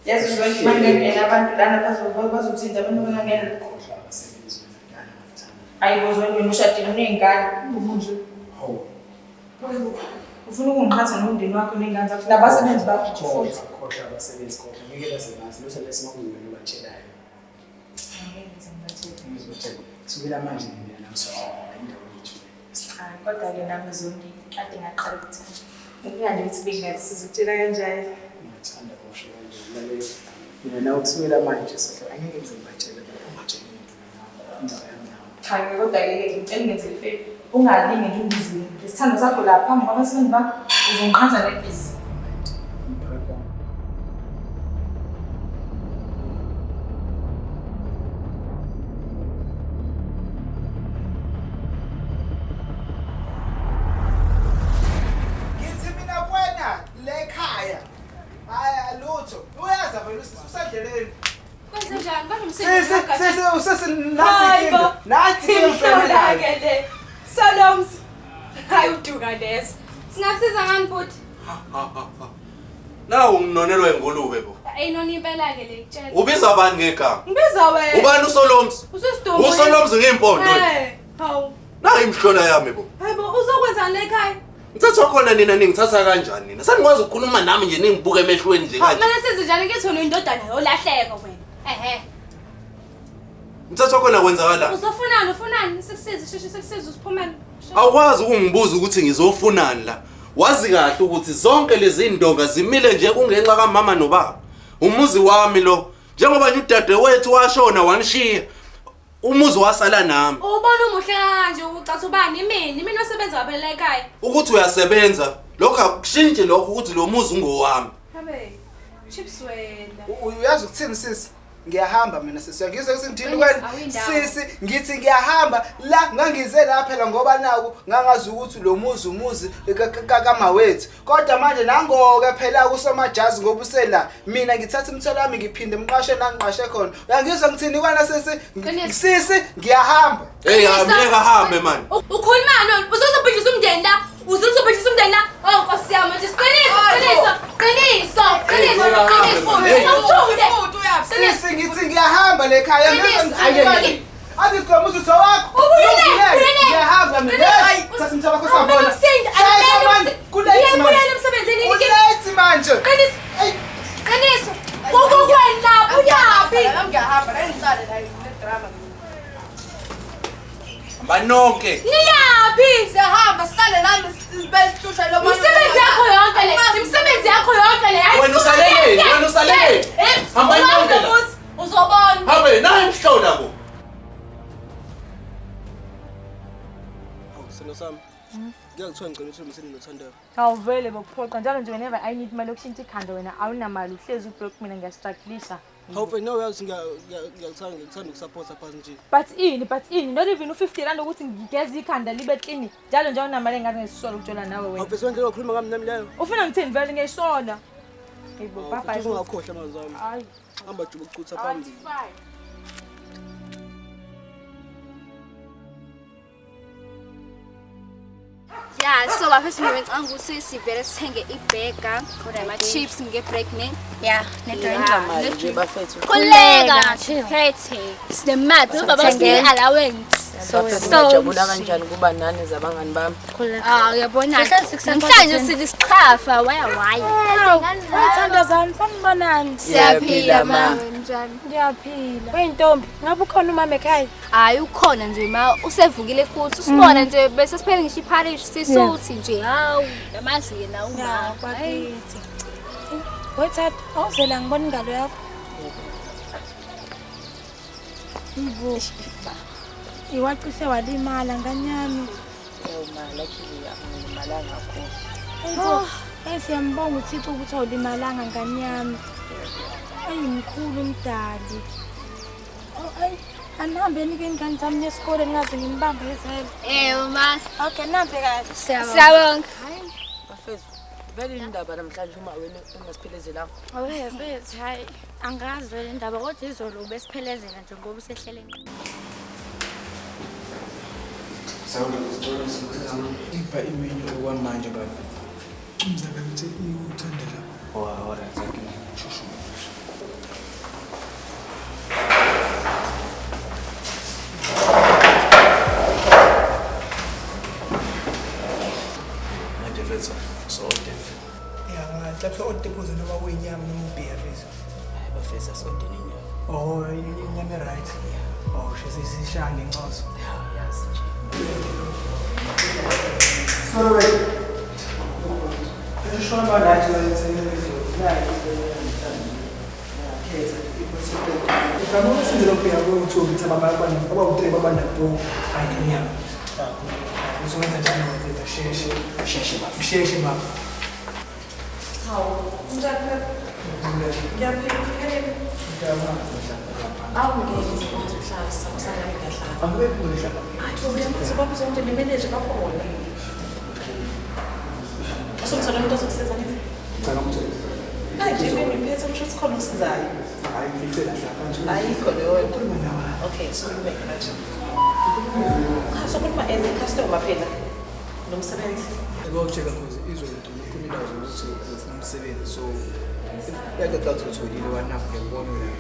Yazi uzonke bangangena abantu lana bazothinta abantu bangangena. Khohlwa abasebenzi wena ngane ngakuthanda. Hayi bo zonke wena ushadile uney'ngane. Ungumuntu. Hawu. Ufuna ukungiqhatha nomndeni wakho ney'ngane zakho nabasebenzi bakho nje futhi. Khohlwa abasebenzi khohlwa ngeke baze bazi lutho lesi makuyiwena obatshelayo. Ngizotshela. Kusukela manje mina nawe sohlala indawo yethu. Cha kodwa-ke nami Zondi kade ngaqala ukuthanda. Nginganje ukuthi bengingazi sizokutshela kanjani. Ngiyathanda kusho kanje lalela. Mina nawe kusukela manje sohlala angeke ngize ngibatshele abantu ungatsheli muntu indaba yami nawe. Cha-ke kodwa-ke ngicela ungenzele ifavour. Ungalinge nje ungizwe. Isithando sakho la phambi kwabasebenzi bakho uzongiqhatha nebhizi. Ngithi mina kuwena lekhaya. Hayi lutho. Uyaza vele usisi usendleleni. Kwenze njani? Banomsebenzi. Sisi sisi usisi nathi inkinga. Nathi inkinga. Ke le. Solomzi. Hayi uduka leso. Singakusiza ngani bhuti? Ha ha ha. Nawu nginonelwa ingulube bo. Ayinona impela ke le kutshela. Ubiza bani ngegama? Ngibiza wena. Ubani uSolomzi? Ususidumbu. USolomzi ngimpondo. Eh, hawu. Nayi imhlola yami bo. Hayibo uzokwenzani la ekhaya? Ngithatha khona nina ningithatha kanjani nina? Senikwazi ukukhuluma nami nje ningibuke emehlweni nje kanje. Kumele size njani ngithi wena uyindodana yolahleko wena. Ehhe. Ngithatha khona kwenzakalani? Uzofunani ufunani sikusize sheshe sikusize usiphumele. Awukwazi ukungibuza ukuthi ngizofunani la. Wazi kahle ukuthi zonke lezi ndonga zimile nje kungenxa kamama nobaba. Umuzi wami lo njengoba nje udadewethu washona wanishiya. Umuzi wasala nami. Ubona umuhle kanje ucatha ubani mina? Mina osebenza phela ekhaya. Ukuthi uyasebenza lokho akushintshi lokho ukuthi lo muzi ungowami. Habe. Chips wena. Uyazi ukuthini sisi? Ngiyahamba mina sisi. Ngizwe ukuthi ngithini kwena sisi, ngithi ngiyahamba la ngangize la phela ngoba naku ngangazi ukuthi lo muzi umuzi kamawethu. Kodwa manje nangoke phela kusomajazi ngoba usela mina ngithatha imithwalo yami ngiphinde ngiqashe nangiqashe khona. Uyangizwa ngithini kwena sisi? Sisi ngiyahamba. Hey, ngeke ahambe man. Ukhuluma uzozobhidlisa umndeni la. Uzozobhidlisa umndeni la. Oh Nkosi yami manje qiniso qiniso qiniso qiniso qiniso. Sisi ngithi ngiyahamba le khaya ngizwe ngithini. Athi lo muzi wakho. Ngiyahamba mina. Thatha umthwalo wakho sambona. Kulate emsebenzini kulate manje. Qiniso. Qiniso. Kokwena lapho uyaphi? Ngiyahamba la ngisale la le drama. Banonke. Niyaphi? Siyahamba sisale nami besihlusha lo mama. Imisebenzi yakho yonke le. Imisebenzi yakho yonke le. Wena usalele, wena usalele. Hamba nonke la. Uzobona. Habe nayi imhlola bo. Hawu sino sami. Ngiyakuthiwa ngicela ukuthi umsini noThandeka. Hawu vele bokuphoqa njalo nje whenever I need imali yokushintsha ikhanda wena awunamali uhlezi ublock mina ngiyastrugglisha. Hawu no uyazi ngiyakuthanda ngikuthanda ukusupporta phansi nje. But ini not even u50 rand ukuthi ngigeze ikhanda libe clean. Njalo nje awunamali engathi ngesisola ukutshela nawe wena. Hawu bese wena ukhuluma ngami nami leyo. Ufuna ngithini vele ngiyayisola. Hayibo bye bye. Ungakhohlwa amazwi ami. Hayi. Hamba juba ukuchutha phambili. Yeah, so bafethu mina ngicabanga ukuthi sivele sithenge ibhega khona ama chips nge-break ne. Yeah, ne-drink. Nje bafethu. Khuleka, phethe. Sinemali, ubaba sine allowance. So ngiyajabula kanjani kuba nani zabangani bami. Ah, uyabona. Namhlanje silisiqhafa waya waya. Uthanda zami sanibonani. Siyaphila ma. Njani? Ngiyaphila. Weyintombi, ngabe ukhona umama ekhaya? Hayi ukhona nje ma, usevukile futhi. Usibona nje bese siphele ngisho ipharish sisuthi nje. Hawu, namazi yena uma. Bakithi. Wethatha, awuzela ngibona ingalo yakho. Ibo. Iwaqise walimala nganyami. Ewu ma, luckily angilimalanga kakhulu. Hayibo, siyambonga uThixo ukuthi awulimalanga nganyami. Ayi mkhulu umdali. Oh ayi, anihambeni ke ingane zami nesikole ngingaze nginibambe ezele. Ewu ma. Okay, nihambe kahle. Siyabonga. Bafethu, vele indaba namhlanje uma wena ungasiphelezela. Awe mfethu, hayi angazi vele indaba kodwa izolo ubesiphelezela nje ngoba usehlele. Ipha imenyu okwamanje baba. Umzala uthi uthanda lapho. Oh, alright, thank you. Shushu. Manje mfethu sode. Yeah, ngathi odephoze noma kuyinyama noma ubhiya mfethu. Hayi bafethu asode nenyama. Oh, inyama right. Oh, sisishaya ngencoso. Yeah, yazi nje. Sorry. Shona banathi Okay, so we make that. So put my as a customer phela nomsebenzi. Ngiyokutshela cause izolo ugcina ukhuluma indawo zokuthi ufuna Umsebenzi so uyacaca ukuthi utholile wanakho ngiyakubona la.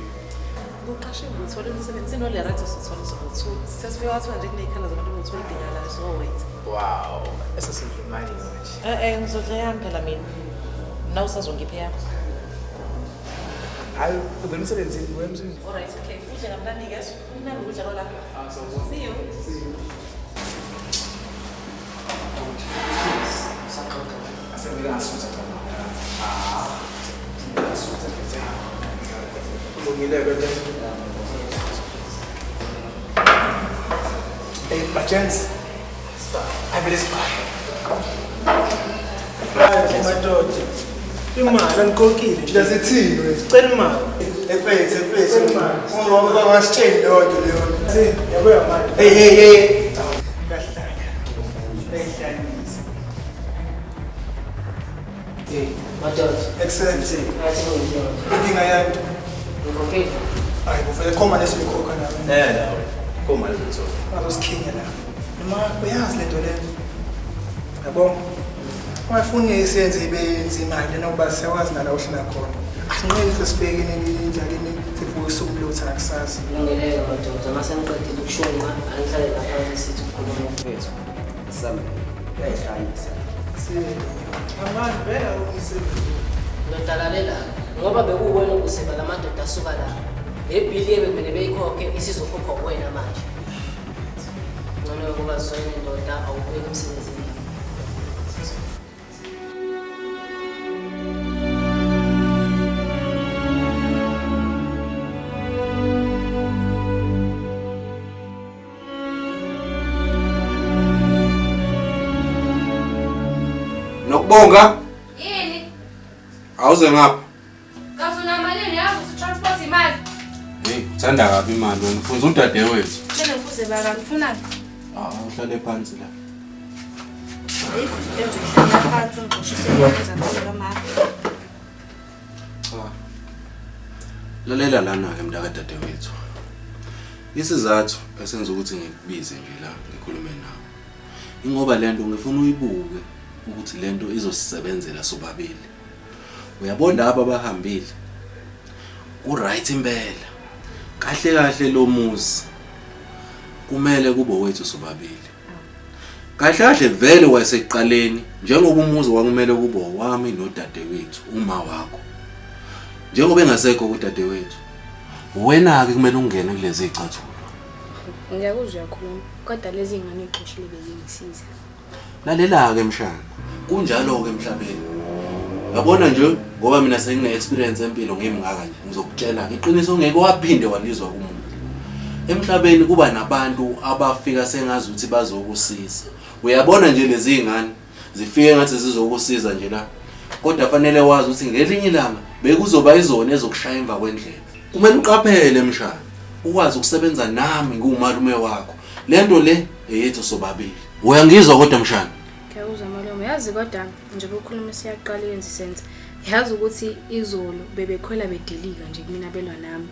Kuqashe ngithole umsebenzi sinoLerato sithole sokuthi sesifike wathiwa nje kuney'khala zabantu bengithola idingakalayo so wait. Wow, esesidla imali manje. Eh ngizodla yami phela mina. Nawe usazongipha yakho. Hayi, uvela emsebenzini, uya emsebenzini. Alright, okay. Udle kamnandi-ke. Kumnandi ukudla kwala. See you. See you. Asemele ngasutha cha. Ah. Ngasutha mfethu. Kulungile ke le. Hey, by chance. I believe Hayi madoda. Imali angikhokhile. Nje sithini wena? Sicela imali. Efethu, efethu. Imali. Ungoba ngasitsheli leyo nto leyo. Thini? Yabo yamali. Hey hey hey. Ngahlanya. Ngahlanyisa. Hey, madoda. Excellent. Inkinga yami. Ngikhokhile. Hayi, kuvele khoma leso ngikhokha nawe. Eh nawe. Khoma leso ngithola. Azosikhinya la. Noma uyazi lento le. Yabo. Ungafuni isenze ibe nzima lena ngoba siyawazi nala ohlala khona. Asinqeni sesifike endleleni sivuke usuku lutho nakusasa. Kulungile-ke madoda, uma seniqedile ukushunqa, anihlale la phansi sithi ukukhuluma mfethu. Sami, uyayihlanyisa. Amani bheka umsebenzi. Ndoda lalela, ngoba bekuwena okuseba la madoda asuka la. Le bhili ebekumele beyikhokhe isizokhokhwa kuwena manje. Ngcono ukuba zwene ndoda awubuyele emsebenzini. Nokubonga. Yini? Awuze ngapha. Kazi unamalini yazi ukuthi transport imali. Hey, uthanda kabi imali wena. Ufunza udadewethu. Mina ngifuze baba ngifunani? Ah, uhlale phansi la. Ayikho into engizohlala phansi ungixoshise ngokwenza kamama. Cha. Lalela lana ke mntaka dadewethu. Isizathu esenza ukuthi ngikubize nje la ngikhulume nawe. Ingoba lento ngifuna uyibuke ukuthi lento izosisebenzela sobabili. Uyabona laba abahambile. Ku right impela. Kahle kahle lo muzi kumele kube wethu sobabili. Kahle kahle vele wayeseqaleni njengoba umuzi wakumele kube wami nodadewethu uma wakho. Njengoba engasekho kudadewethu. Wena ke kumele ungene kulezi zicathulo. Ngiyakuzwa kakhulu kodwa lezi ngane ixoshile bezingisiza. Lalela ke mshana. Kunjalo ke emhlabeni. Yabona nje ngoba mina sengine experience empilo ngimngaka nje ngizokutshela iqiniso ngeke waphinde walizwa kumuntu. Emhlabeni kuba nabantu abafika sengazi ukuthi bazokusiza. Uyabona nje lezi zingane zifike ngathi zizokusiza nje la. Kodwa fanele wazi ukuthi ngelinye ilanga bekuzoba izona ezokushaya emva kwendlela. Kumele uqaphele mshana. Ukwazi ukusebenza nami ngumalume wakho. Lento le eyethu sobabili. Uyangizwa kodwa mshana? Ngiyakuzwa malume. Yazi kodwa njengoba ukhuluma siyaqala yenza sense. Yazi ukuthi izolo bebekhwela bedilika nje kumina belwa nami.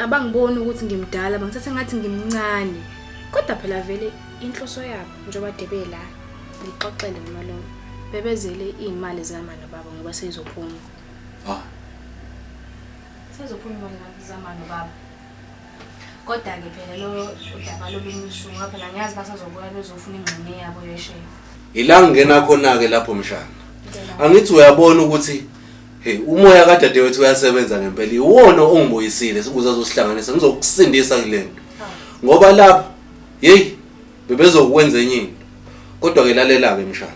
Abangiboni ukuthi ngimdala, bangithatha ngathi ngimncane. Kodwa phela vele inhloso yabo njengoba debe la ngixoxele malume. Bebezele izimali zama nobaba ngoba seyizophuma. Ah. Seyizophuma imali zama nobaba. Kodwa ke phela lo udaba lolunye usuku ngoba phela ngiyazi basazobuya bezofuna ingxenye yabo yesheya. Ila ngena khona ke lapho mshana. Angithi uyabona ukuthi hey umoya kadadewethu uyasebenza ngempela. Iwona ongibuyisile ukuze azosihlanganisa ngizokusindisa kulento. Ngoba lapho hey bebezokwenza enye into. Kodwa ke lalela ke mshana.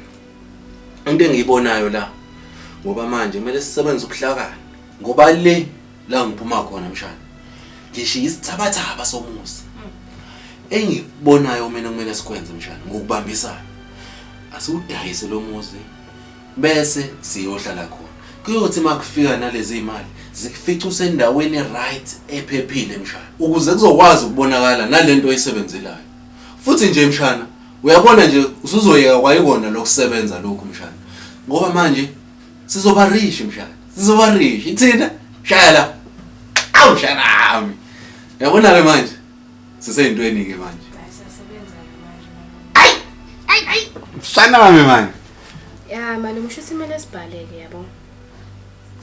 Into engiyibonayo la ngoba manje kumele sisebenze ubuhlakani. Ngoba le la ngiphuma khona mshana. Ngishiya isithabathaba somuzi. Engikubonayo mina kumele sikwenze mshana ngokubambisana. Asiwudayise lo muzi bese siyohlala khona. Kuyothi makufika nalezi imali zikufica usendaweni right ephephile mshana ukuze kuzokwazi ukubonakala nalento oyisebenzelayo. Futhi nje mshana uyabona nje usuzoyeka kwayikona lokusebenza lokhu mshana. Ngoba manje sizoba rich mshana. Sizoba rich ithina shaya la. Awu mshana wami. Uyabona ke manje siseyintweni ke manje. Mshana wami manje. Ya malume usho ukuthi kumele sibhaleke yabo.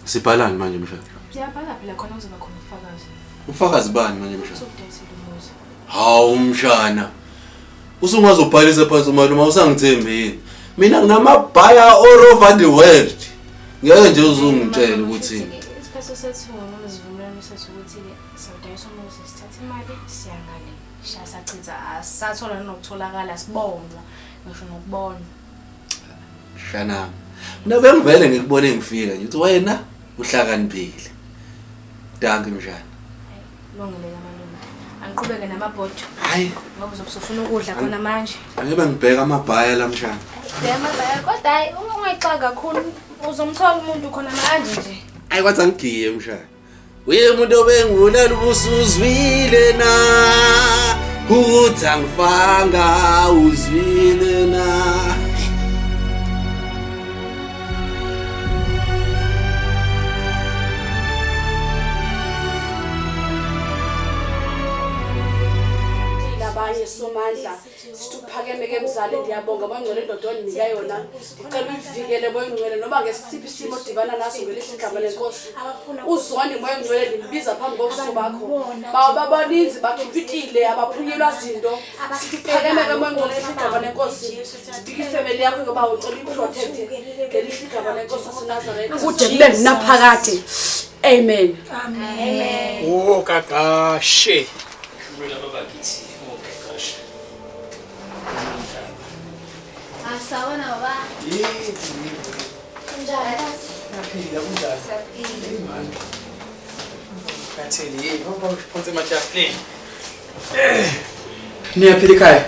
Sibhalani manje mshana? Siyabhala phela khona kuzoba khona ubufakazi. Ubufakazi bani manje mshana? Sokudayisela umuzi. Hawu mshana. Usungazobhalisa phansi umalume awusangithembi yini? Mina nginamabhaya all over the world. Ngeke nje uzungitshele ukuthi Isikhathi sethu noma isivumelwano sethu ukuthi-ke sawudayisa umuzi sithatha imali siya ngale. Shaya sachitha asathola nokutholakala sibonwa ngisho nokubonwa. mshana. Mina bengivele ngikubone ngifika nje ukuthi wena uhlakaniphile. Dankie mshana. Lungile ke malume. Angiqhubeke namabhodo. Hayi. Ngoba uzobe usufuna ukudla khona manje. Angibe ngibheka amabhaya la mshana. Bheka amabhaya kodwa hayi uma ungayixaki kakhulu uzomthola umuntu khona manje nje. Ayi kwathi angigiye mshana. Uye umuntu obengulela ubusuzwile na ukuthi angifanga uzwile na. Abanye somandla sithi uphakeme ke mzali ndiyabonga bongcwele indoda ondinika yona ndicela uyivikele boyingcwele noma ngesiphi isimo odibana naso ngelihle igama lenkosi uzwani moyingcwele ndimbiza phambi kobuso bakho babaninzi bakhipitile abaphunyelwa zinto sithi uphakeme ke moyingcwele elihle igama lenkosi ndibika ifemeli yakho ngoba ucela uyiprotecte ngelihle igama lenkosi wasenazaretha kude kube ngunaphakade amen. Amen. Oh kakashe. Mina baba ngithi oh kakashe. Asawona baba. Yebo. Kunjani? Siyaphila kunjani? Siyaphila. Hey man. Katheli yebo baba uphonse ematafuleni. Niyaphila ekhaya?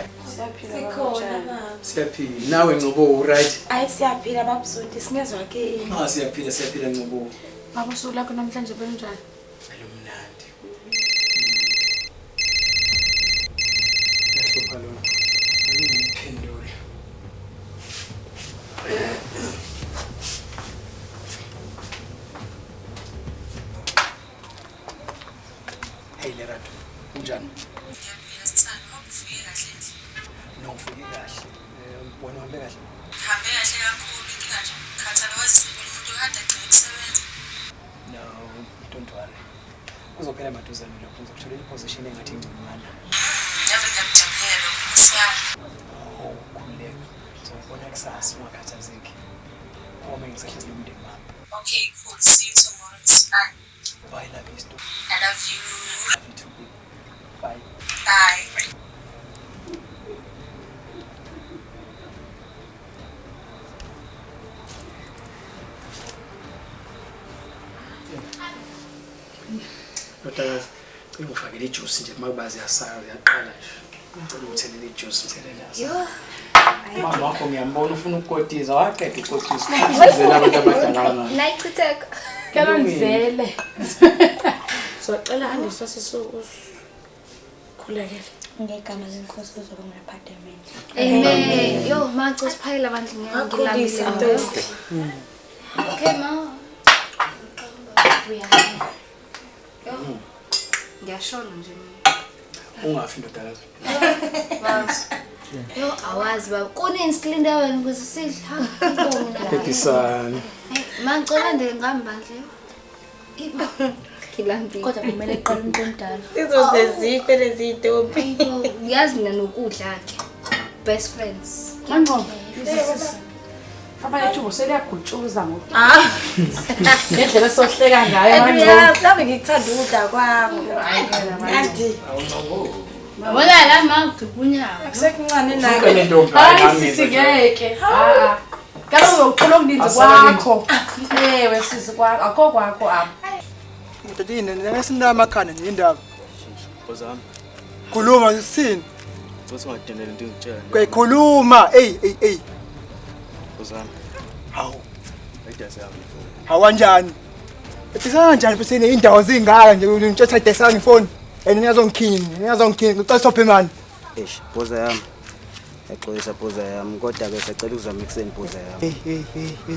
Sikhona baba. Siyaphila. Nawe Ngcobo right? Ayi siyaphila bab'Zondi singezwa ke. Ah siyaphila siyaphila Ngcobo. Baba usuku lakho namhlanje belunjani? Belumnandi. Yahlupha lona. Ngiphendule. Hey Lerato, unjani? Ngiyaphila sithando, hope uvuke kahle endlini. No, uvuke kahle. Wena uhambe kahle? Ngihambe kahle kakhulu, inkinga nje ngikhathala wazise phela umuntu kade agcine ukusebenza. No, don't worry. Kuzophela maduzane lokho, ngizokutholela iposition engathi ingconywana. Ngiyave ngiyakujabulela lokho, Nkosi yami. Oh, khululeka. Ngizokubona kusasa ungakhathazeki. Uma ngisahlezi nomndeni wami. Okay, cool. See you tomorrow. It's fine. Bye, love you. Stu. I love you. Love you too, babe. Bye. Bye. Ndodakazi, cela ungifakele ijuice nje uma kuba ziyasala ziyaqala nje. Ngicela ungithelele ijuice ngithelele. Yo. Mama wakho ngiyambona ufuna ukukotiza, waqeda ukukotiza. Uzela abantu abadala manje. Nayichitheka. Cela ngizele. Socela andiswa sisu usikhulekele. Ngegama lenkosi kuzoba ngunaphakade amen. Amen. Yo, ma cela siphakele abantu Wakhulisa ngilambile. ntombi. Okay ma. Yo. Ngiyashona nje mina. Ungafi ndodakazi. Yo, awazi baba. Kunini silinde wena ukuze sidle? Ha, mina. Phephisani. Ma ngicela nje ngihamba nje. Iba. Ngilambile. Kodwa kumele kuqale umuntu omdala. Izoze zife lezi ntombi. Ngiyazi mina nokudla ke. Best friends. Mangcobo. Abanye thubo seliyagutshuza ngoku. Ah. Ngendlela sohleka ngayo And Mangcobo. uyazi nami ngikuthanda ukudla kwakho. Andi. Wala la ma ngibunyawo. Akusekuncane Uqale nawe. ntombi. Hayi sisi ngeke. Ah. Kaloku uzokuxola okuninzi kwakho. Ewe sisi kwakho, akho kwakho apha. Mdadini, ngesindawo amakhanda nje indaba. Bozami, Khuluma sithini? uthi ungadeneli into engikutshela. Kuyayikhuluma. Ey ey ey. Bozami. Hawu. Ayidase yami ifoni. Hawu kanjani? Edisana kanjani futhi indawo zingaka nje ngitshetha idesana ifoni. And niyazongikhini, niyazongikhini, ngicela sophe mani. Eish, bhoza yami. Yaxolisa bhoza yami kodwa ke sacela ukuzama ekuseni bhoza yami. Hey hey hey hey.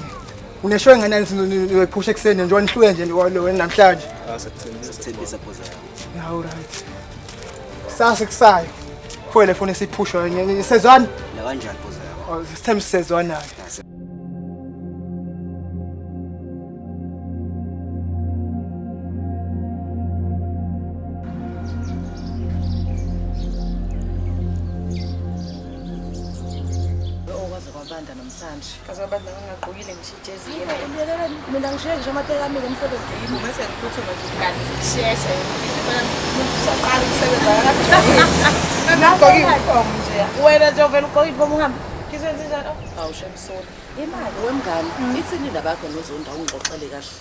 Uneshow enganani sizoyiphusha ekuseni nje wanihluke nje wena namhlanje. Ah, sakuthembisa Sithembisa bhoza yami. Hawu right. Sasa kusayo. Pho le phone esiphushwa sezwana? La kanjani bhoza yami? Oh, sithemba sezwana. namhlanje. Kaze abantu ngingagqokile ngisho ijezi. Mina ngishiye ngisho amateki ami emsebenzini. Bese ngiphuthuma nje kanti sisheshe. Umuntu usaqala ukusebenza akajwayele. Ngagqoka uniform nje. Wena nje uvela ugqoka uniform uhambe. Ngizwenze njalo. Awu shemsoli. Imali wemngani ithini indaba yakho noZondi awungixoxele kahle.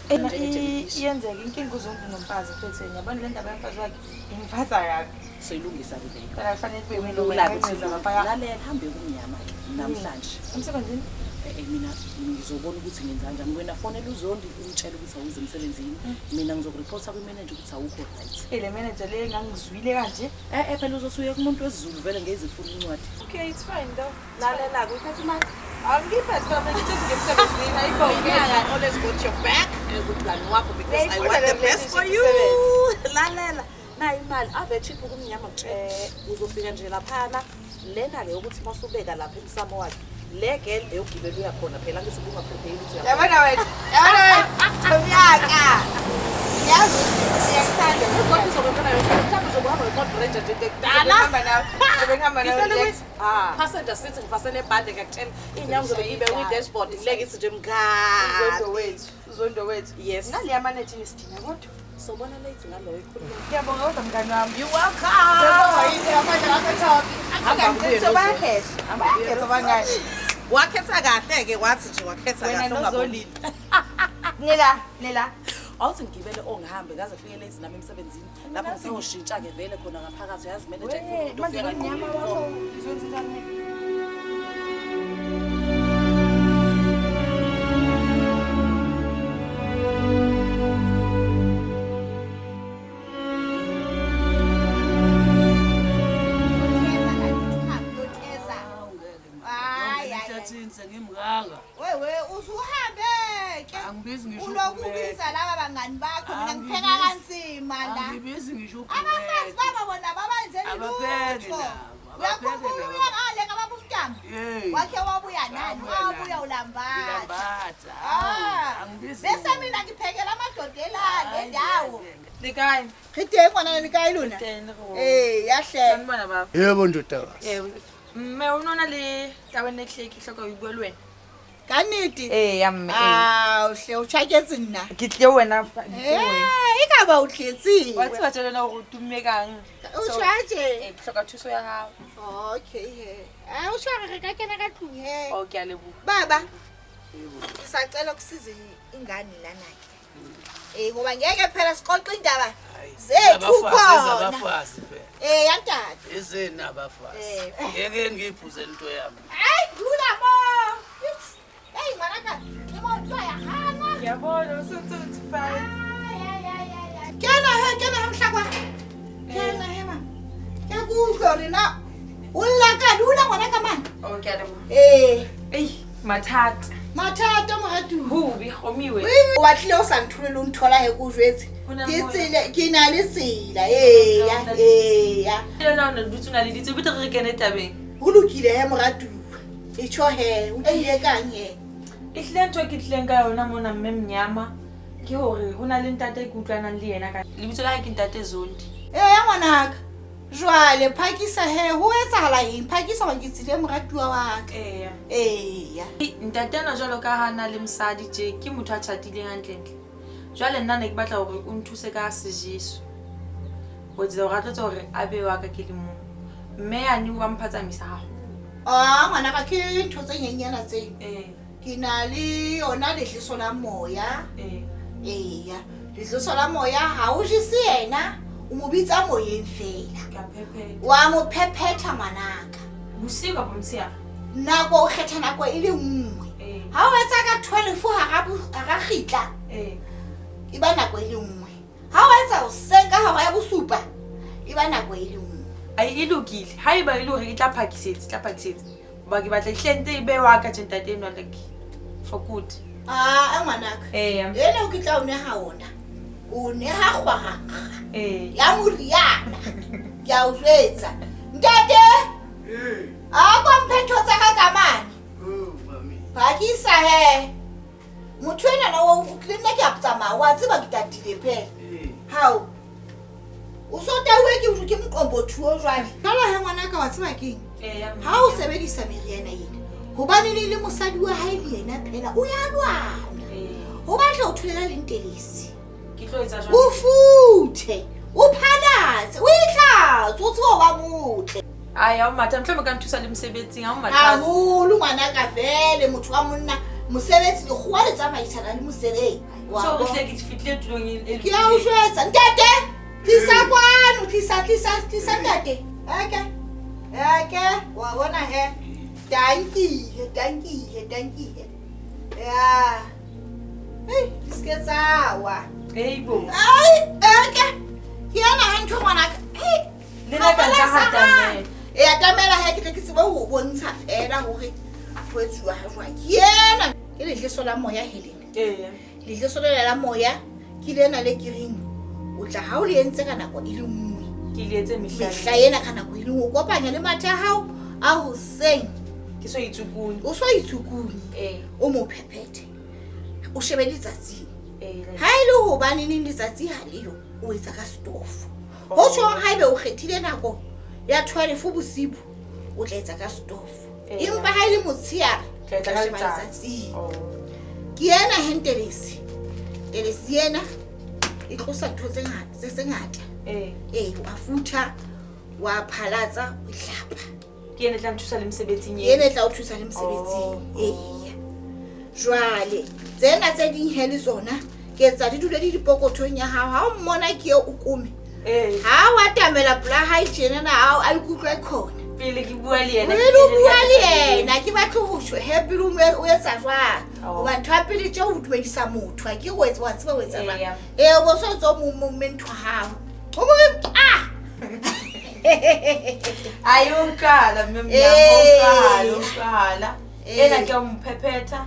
Iyenzeka inkinga uZondi nomfazi mfethu ngiyabona le ndaba yomfazi wakhe ingiphatha kabi. Soyilungisa ke leyo. Phela kufanele kube mina Lula ukuthi lalela hambe kumnyama ke namhlanje. Emsebenzini? Mina ngizobona ukuthi ngenza kanjani. Wena fonela uZondi umtshele ukuthi awuze emsebenzini. Mina ngizokureport kwi-manager ukuthi awukho right. Le manager le ngangizwile kanje. Phela uzosuye kumuntu wesiZulu vele ngeze ufuna incwadi. Okay, it's fine though. Lalela kuyiphethe imali. Angiphethe phela mina ngithi ngemsebenzini ayikho. I always got your back as umngani wakho because I want the best for you. Lalela. Nayi imali ave cheap kumnyama kutshela. Uzofika nje laphana lena le ukuthi masubeka lapha emsamo wakhe. Le girl eyogibela uyakhona phela ngithi ubungaprepare ukuthi uyakhona. Yabona wena. Yabona wena. Thomyaka. Yazi siyakuthanda. Uzothi uzokwenzela yonke mhlawumbe uzokuhamba nge-Ford Ranger nje kudala. Ngihamba nawe. Ngizobe ngihamba nawe. Passenger seat ngifasele ebhande ngiyakutshela. Iy'nyawo ngizobe ngibe kwi-dashboard ngileke ithi nje mngani. Uzondo wethu. Uzondo wethu. Yes. Naleya manager isidina kodwa. Sobona late ngaloyo ikhuluma. Ngiyabonga kodwa mngani wami. You welcome. Ngiyabonga yini amandla akho Thommy. Angangithethe bayakhetha. Bayakhetha bangani. Wakhetha kahle ke wathi nje wakhetha kahle Wena noZolile. Nila, nila. Awuthi ngigibele ongihambe ngaze fike late nami emsebenzini. Lapho ngisayoshintsha ke vele khona ngaphakathi uyazi manager ifuna umuntu Manje ofika lomnyama wakho uzwenza njani? Sengimngaka. Wewe usuhambe ke. Angibizi ngisho Ulokubiza laba bangani bakho mina ngipheka kanzima la. Angibizi ngisho Abafazi baba bona babenzeli lutho. Uyakhumbula uyangale kababa umntwana. Wakhe wabuya nani? Wabuya ulambatha. Angibizi. Bese mina ngiphekela amadoda elale lendawo. Le kae? Re teng ngwana le kae lona? Eh, yahle. Sanibona baba. Yebo ndodakazi. Yebo. Mme o nona le taba ne hle ke hloka ho bua le wena. Ka nnete? Ee ya mme. Ah, o hle o tjhaketse nna. Ke tle wena. Eh, e ka ba o tletse. Wa tseba tjhe lena hore o tumme kang. O tjhaje. Eh, ke hloka thuso ya hao. Okay he. Ah, o tshware re ka kena ka tlung he. Oh, ke a leboha. Baba. Ngisacela ukusiza ingane lana ke. Eh, ngoba ngeke phela siqoqe indaba zethu khona. Abafazi phela. Eh, yantate. Izeni abafazi. Ngeke ngiphuze into yami. Hayi, dula mo. Hey, ngwanaka, le mo twa ya hana. Ngiyabona usuthuthi fine. Kena he, kena he mhlakwa. Kena he ma. Ke ku utlwa hore na o lla ka dula ngwanaka man. Oh, ke a leboha. Eh. Ei, mathata. Mathata moratuwa. Hobi kgomiwe. O batlile o sa nthole le o nthola he ko jwetse. Ke tsela ke na le tsela eya eya. Le nna o ne dutse o na le ditse bete re kene tabeng. Ho lokile he moratuwa. E tjho he o tlile kang he. E hlile ntho ke tlileng ka yona mona mme Mnyama ke hore ho na le ntate ke utlwanang le yena ka lebitso la hae ke ntate Zondi. Eya ngwanaka. Jwale phakisa he ho etsahala eng? Phakisa hobane ke tsile moratuwa wa ka. Eya. Eya. Ntate ena jwalo ka ha na le mosadi tje ke motho a tjhatileng hantlentle. Jwale nna ne ke batla hore o nthuse ka sejeso. Ho etsetsa hore a tlo tseba hore a be wa ka ke le mong. Mme yane wa mphatsamisa haholo. Ah, ngwanaka ke ntho tse nyenyana tseo. Eh. Ke na le yona lehliso la moya. Eh. Eya. Lehliso la moya ha o jese yena. O mo bitsa moyeng fela. Ka phephetha. Wa mo phephetha ngwanaka. Bosiu kapa motshehare? Nako o kgetha nako e le nngwe. Ha o etsa ka 12 hara kgitla. Eh. E ba nako e le nngwe. Ha o etsa hoseng ka hora ya bosupa e ba nako e le nngwe. Ai e lokile. Haeba e le hore e tla phakisetsa, tla phakisetsa. Hoba ke batla ehlente e be wa ka tje ntate enwa like for good. Ah, ngwanaka. Eya. Ena o ke tla o neha ona. O neha kgwara. Eh. Ya moriana. Ke a o jwetsa. Ntate. Eh. A ko mphe ntho tsa ka ka mane. Oh, mami. Phakisa he. Motho enana o le nna ke a tsamaya wa tseba ke tatile phela. Hao. O so tauwe ke moqombothuo jwale. Jwale he ngwanaka wa tseba keng? Eya. Ha o sebedisa meriana ena, Hobane le mosadi wa hae le yena phela o ya lwana. Ho batla o tholela lentelesi. Ke tlo etsa jwang? O futhe, o phalatse, o itlhatse, o tsebe wa motle. Ai, ha o matha, mhlomong ka nthusa le mosebetsing, ha o matha. Haholo ngwana ka vele motho wa monna mosebetsi lekgowa le tsamaisana le mosebetsi. So re tle ke fihle tulong e Ke a o jwetsa ntate. Tlisa kwano, tlisa tlisa ntate. Eke. Eke, wa bona he. Dankie. Ja. Hey, dis tsa wa. Hey bo. Ai, eke. Ke yana ha ntho ngwana ka. Hey. Le nna ka nka hatamela. E atamela ha ke tle ke tsebe ho bontsha fela hore ho etsuwa ha jwang. Ke ena ke lehleso la moya Helen. Ee. Lehleso la moya ke lena le ke reng o tla ha o le entse ka nako e le nngwe. Ke le etse mehla ena ka nako e le nngwe o kopanya le mathe a hao a hoseng. Ke so itsukuni. O so itsukuni. Ee. O mo phephethe. O shebe letsatsi. Ee. Ha ile hobane neng letsatsi ha le yo o etsa ka stofo. Ho tshwang haebe o kgethile nako ya 12 bosibu o tla etsa ka stofo. Empa ha ile motsheare tla etsa ka letsatsi. Ke ena hentelesi. Telesi ena e tlosa ntho tse ngata tse ngata. Ee. Wa futha, wa phalatsa, o hlapa. Ke ena tla nthusa le mosebetsing ena. Ena tla o thusa le mosebetsing. Ee. Jwale tsena tse ding he le tsona ke etsa di dule di dipokothong ya hao. Ha o mmona ke o kome. Ha wa tamela pela hae tjena na a ikutlwe khona. Pele ke bua le yena. Pele o bua le yena ke batla ho shwe happy o etsa jwang. Hoba ntho ya pele tje o dumedisa motho a ke o etsa wa tseba o etsa jwang. Ee o bo so tso mo ntho hao. O mo ah. Ayi uqala mme mnyama uqala. Ena ke o mphephetha.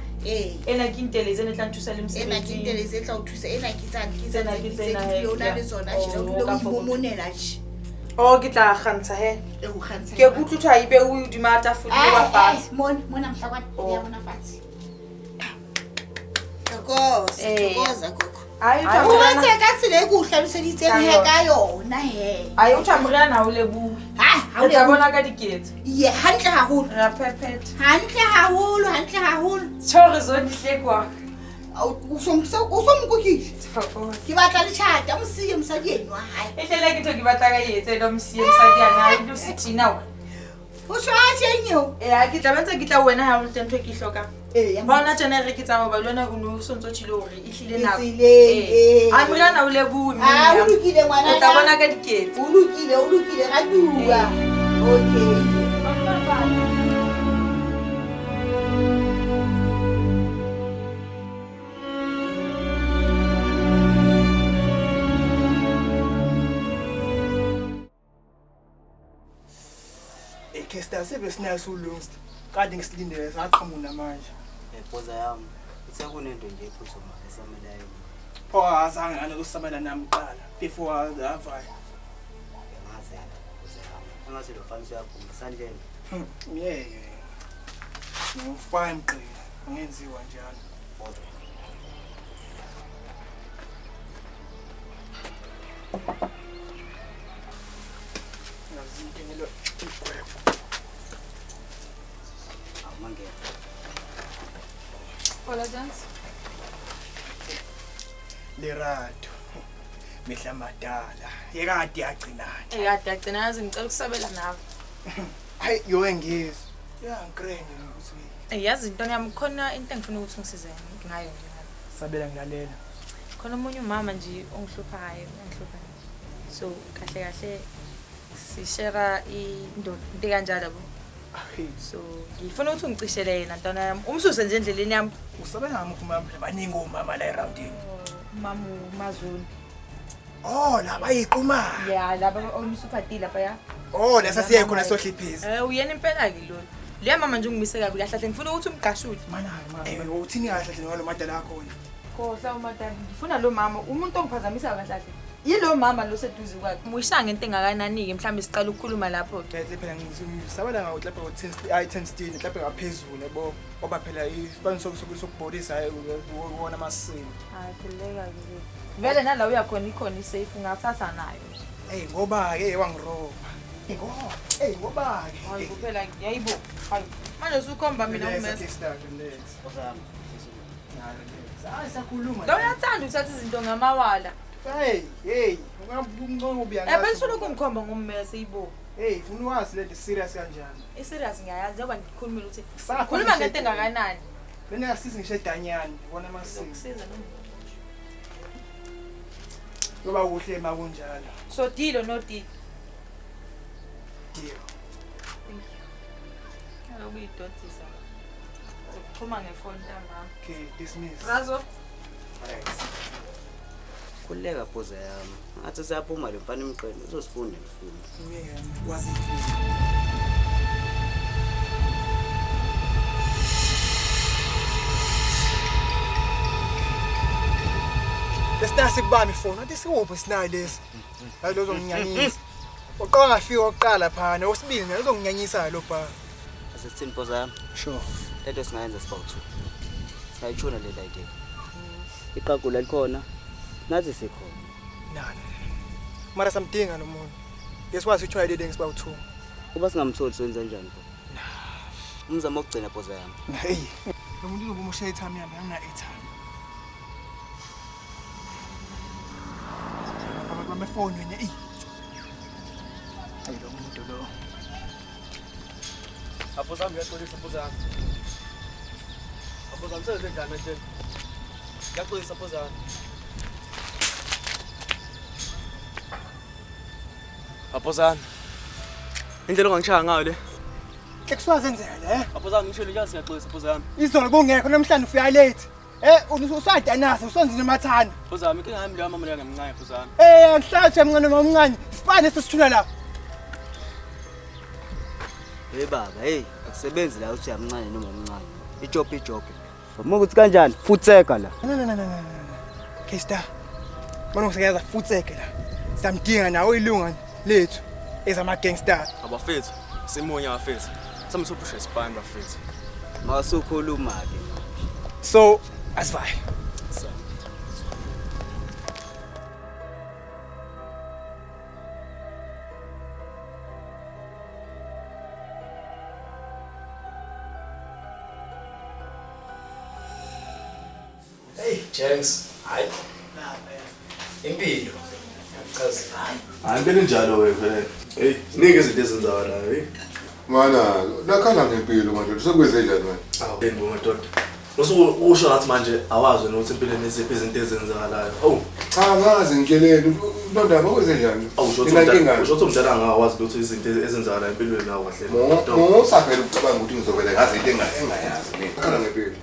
Ena ke intelezi ena tla nthusa le mosebetsing. Ena ke intelezi e tla o thusa. Ena ke tsane ke tsane yona le tsona tje o dule o imomonela tje. Oh ke tla kgantsha he. E o kgantsha. Ke kutlwa ibe o duma tafole wa fatshe. Mona mhlakwana ya mona fatshe. Thokoza gogo. Ayi o ntse ka tsela e ke o hlaloseditseng he ka yona he. Ayi o thamorena ha o lebohe. Ha o tla bona ka diketso. Ye hantle haholo. Ra phephetha. Hantle haholo. Tshore zo dihle kwa. O so mokokile. Ke batla le tjhata mosiye mosadi eno wa hae. E hlele ke tlo ke batla ka etse lo mosiye mosadi ana le sithina wa. O shwa tjeng eo. Eh ke tla bantse ke tla wena ha o le ntho e ke hloka. Bona tjena re ke tsa ba lona o no sontso tshile hore e hlile nako. A morana o lebohe mme. Ah o lokile ngwana. O tla bona ka diketso. O lokile ra dua. Okay. Kester sebe sinaso ulungsta. Kade ngisilindele saqhamuka manje. Bhoza yami, uthe kunento nje ephuthumayo esamelayo. Pho azange anokusamela nami kuqala before avaya. Ngiyazi bhoza yami. Angathi lo mfana uyaphuma sandleni. Yeah. Ngifine qina, angenziwa njalo. Bhoza. Ngazingenelo igwegwe. Hola, Jans. Lerato. Mihla madala. Yekade yagcinana. Ekade yagcinana yazi ngicela ukusabela nawe. Hayi yo ngizwe. Ya ngikrenge ukuthi. Yazi into yami khona into engifuna ukuthi ungisize ngayo nje ngalo. Sabela ngilalela. Khona omunye umama nje ongihluphayo, engihlupha. So kahle kahle sishare into kanjalo yabo. So ngifuna ukuthi ungicishele yena ntwana yami. Umsuse nje endleleni yami. Usabe ngami umama baningi omama la eroundini. Mama uMazulu. Oh laba yiqhuma. Yeah laba omsuphatile lapha ya. Oh lesa siye khona sohliphisa. Uyena impela ke lo. Leya mama nje ungimise kabi kahle kahle ngifuna ukuthi umgashule. Mana mama uthini kahle kahle ngalo madala akhona. Khohlwa umadala ngifuna lo mama umuntu ongiphazamisa kahle kahle. Yilo mama lo seduze kwakhe. Muyishanga into engakanani ke mhlawumbe siqala ukukhuluma lapho. Kahle phela ngisabela ngawo mhlawumbe ngo 10 i10 steel mhlawumbe ngaphezulu yabo. Ngoba phela isibani sokubholisa wona amasini. Hayi khuleka ke. Vele nala uyakhona ikhona isafe ungathatha nayo. Hey ngoba ke wangiroba. Hey, ngoba-ke. Hayi kuphela yayibo. Hayi. Manje usukhomba mina ummese. Hayi sakhuluma. Lo uyathanda ukuthatha izinto ngamawala. Hey, hey, ungamncongo ubuya. Eh bese ulokhu ngikhomba ngommese ibo. Hey, ufuna wazi le serious kanjani? I serious ngiyayazi njengoba ngikhulumile ukuthi khuluma ngento engakanani. Mina ngasiza ngisho edanyane, ubona amasiko. Ngikusiza noma. Ngoba kuhle makunjalo. So deal or no deal? Deal. Thank you. Kaloku uyidodisa. Uzokuxhuma ngefoni ntambama. Okay, dismiss. Razo. Right. Khululeka phoza yami. Ngathi siyaphuma le mfana emqeni uzosifunda ngifundo. Yeah, wazi. Lesina sikubamba ifoni, athi sikuphi sinayo lesi. Hayi lo uzonginyanyisa. Uqala ngafika oqala phana, osibili naye uzonginyanyisa lo bha. Asisithini phoza yami? Sure. Lento singayenza siba u2. Singayithuna le idea. Iqagula likhona. Nathi sikhona. Nana. Mara samdinga lo muntu. Yesikwazi ukuthola le lengisiba u2. Kuba singamtholi senze kanjani pho? Umzamo wokugcina phoza yami. Hey. Lo muntu uzobumosha i-time yami, angina airtime. Bamefoni wena eyi. Hayi lo muntu lo. Apho sami ngiyaxolisa phoza yami. Apho sami senze njani manje? Ngiyaxolisa phoza yami. Aphozana. Indlela ongangishaya ngayo le. Ekusuka senzeka le. Aphozana ngisho le nje siyaxolisa phozana. Izolo kungekho namhlanje ufika late. Eh usadanaza usonzile emathana. Phozana inkinga yami leyo mama leyo ngamncane phozana. Eh angihlathi emncane noma umncane. Sifane sesithula lapha. Hey baba, hey akusebenzi la uthi uyamncane noma umncane. Ijob ijob. Uma ukuthi kanjani futseka la. No no no no no. Kesta. Manje ngiseyaza futseke la. Samdinga nawe ilunga lethu ezama gangster. Abafethu, simunye abafethu. Samsophusha isipani bafethu. Masukhuluma ke manje. So, asivaye. Hey, James. Hayi. Impilo. Hayi impilo injalo wena phela. Hey, ziningi izinto ezenzakalayo, hey. Mana, nakhala ngempilo manje, usekwenze njani manje? Awu, yebo madoda. Usuku usho ngathi manje awazi wena ukuthi empilweni iziphi izinto ezenzakalayo. Awu, cha ngazi ngitsheleni, unondaba okwenze njani? Awu, usho ukuthi umdala angawazi lutho izinto ezenzakalayo empilweni nawo kahle. Musa phela ukucabanga ukuthi ngizovele ngazi into engayazi mina. Nakhala ngempilo.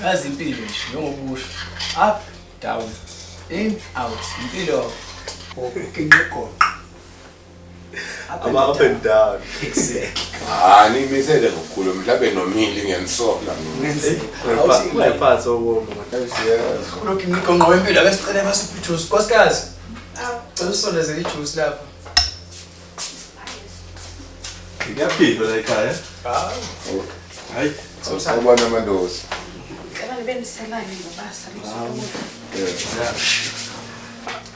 Yazi impilo nje njengokusho. Up, down, in, out. Impilo. Ukinqoqo. Ama up and down. Exactly. Ah, nimisele ngokukhulu mhlawumbe nomili ngiyanisola mina. Ungayiphathi okoma. Lokhu imigonqo wempilo ake sicele basiphe ijuice. Nkosikazi. Cela usondeze ijuice lapha. Ngiyaphila la ekhaya. Hawu. Hayi, sawubona mandosi. Cela nibe niselane ngobasa. Yeah.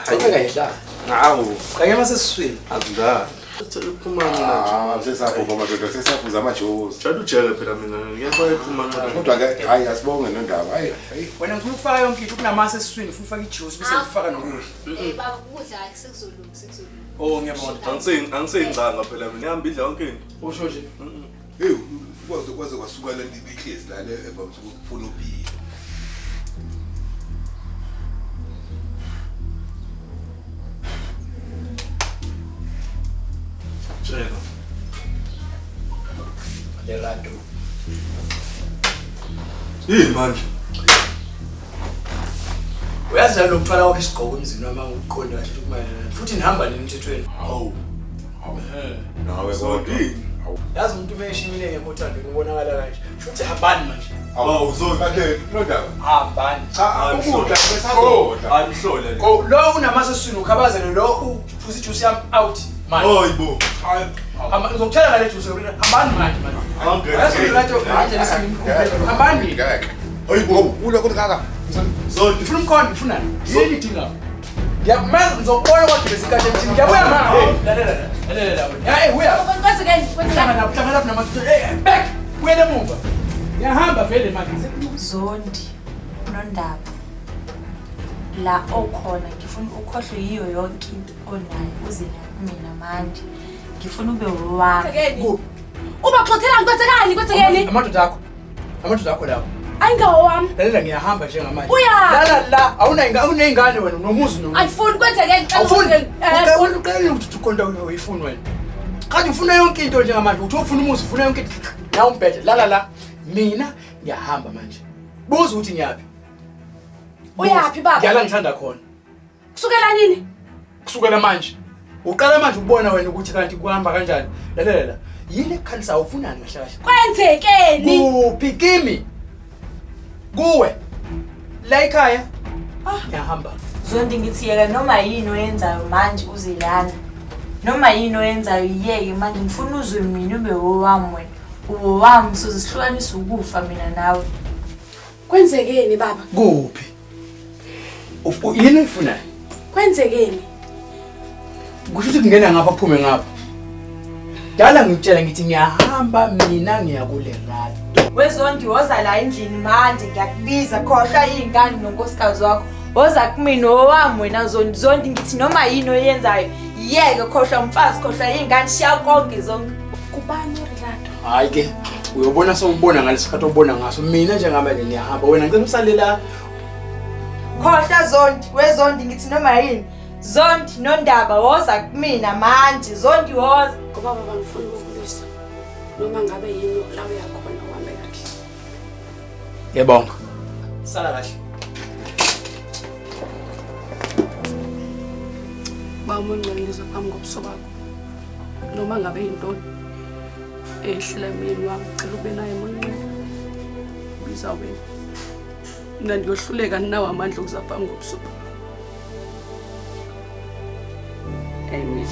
Ayikayidla. Hawu. Kanye masesiswini. Akudala. Uphuma mina nje. Sesaphuza madoda, sesaphuza amajuice. Jadu ujeke phela mina. Ngiyafaka iphuma mina. Kodwa ke hayi asibonge nondaba. Hayi, hayi. Wena ngifuna ukufaka yonke into kunamasi esiswini, ufuna ufaka ijuice bese ufaka nokudla. Eh baba ukudla akusezolunga, sekuzolunga. Oh ngiyabona. Angiseyingcanga phela mina. Ngihamba idla yonke into. Usho nje. Hey, kwaze kwasuka le nto ibihlezi la le evamise ukufuna ubhiya. Tshela. Lerato. Yini manje? Uyazi lo kuthwala kwakhe isigqoko emzini wami angiqondi kahle ukuthi mayelana. Futhi nihamba nini emthethweni? Hawu. Hawu. Nawe kodwa. Yazi umuntu umeshimile ngekho othandweni ubonakala kanje. Futhi hambani manje. Hawu uzokade nondaba. Hambani. Cha ukudla besazodla. Amhlole. Go lo unamaseswini ukhabazele lo uphuza ijuice yami out. Manje. Hayibo. Hamba ngizokutshela ngale juice lokho. Hambani manje manje. Yazi Lerato manje lesimkhulu. Hambani. Hayibo, ula kodwa kaka. Ngifuna umkhondo, ngifunani? Yini idinga? Ngiyamanga ngizokubona kwagibeza ikati emthini. Ngiyabuya mama. Hey, lalela la. Lalela la. Hey, uya. Kwenzekeni? Kwenzekeni? Hlangana lapha namadoda. Hey, back. Buyela emuva. Ngiyahamba vele manje. Zondi nondaba. La okhona ngifuna ukhohlwe yiyo yonke into onayo uze mina manje. Ngifuna ube wami. Uba xoxela kwenzekani? Kwenzekeni? Amadoda akho. Amadoda akho lawo. Ayingawo wami. Lalela ngiyahamba njengamanje. Uya. Lala la awunayingane wena unomuzi nomuzi. Ayifuni kwenzekeni? Awufuni. Uqale ukuthi uqonda uyifuni wena. Kade ufuna yonke into njengamanje uthi ufuna umuzi ufuna yonke into. La umbhede lala la. Mina ngiyahamba manje. Buza ukuthi ngiyaphi. Uyaphi baba? Ngiyala ngithanda khona. Kusukela nini? Kusukela manje. Uqala manje ukubona wena ukuthi kanti kuhamba kanjani. Lalela la. Yini ekukhalisa ufunani kahle kahle? Kwenzekeni? Kuphi kimi? Kuwe. La ekhaya. Ngiyahamba. Zondi ngithi yeka noma yini oyenzayo manje uze lana. Noma yini oyenzayo yeke manje ngifuna uzwe mina ube owami wena. Owami sizihlukanisa ukufa mina nawe. Kwenzekeni baba? Kuphi? Yini oyifunayo? Kwenzekeni? Kusho ukuthi kungena ngapha kuphume ngapha. Dala ngitshela ngithi ngiyahamba mina ngiyakuLerato. Wezondi woza la endlini manje ngiyakubiza khohlwa izingane nonkosikazi wakho. Woza kumina owami wena Zondi. Zondi ngithi noma yini oyenzayo yeke khohlwa umfazi khohlwa izingane shiya konke zonke. Kubani uLerato? Hayi ke uyobona sewubona ngalesikhathi obona ngaso mina njengamanje ngiyahamba wena ngicela usale la. Khohlwa Zondi, weZondi ngithi noma yini. Zondi nondaba woza kumina manje Zondi woza. Ngoba baba ngifuna ukukulwisa noma ngabe yini la uyakhona uhambe kahle. Ngiyabonga. Sala kahle. Baba ungcwele phambi kobuso bakho. Noma ngabe yintoni ehlela emini wami cela ube naye moncane. Biza wena. Mina ndiyohluleka ninawo amandla okuza phambi kobuso bakho. Amen.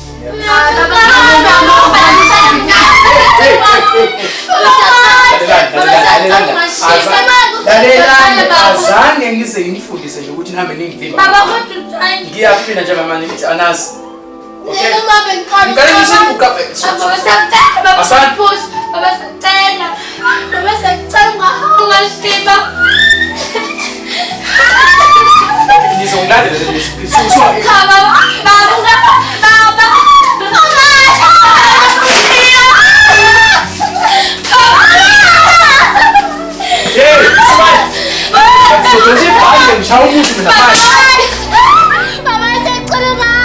Lalelani azange ngize ngifundise nje ukuthi nihambe ningivimba. Baba kodwa ngiyafina nje mama ngithi anazi. Okay. Baba baba sacela. Baba sacela ungashiba. Ngizongilandela nje. Baba baba Hey, Smile. Ngizodonsa ibhande ngishaya umuntu mina manje. Baba sacela ngami.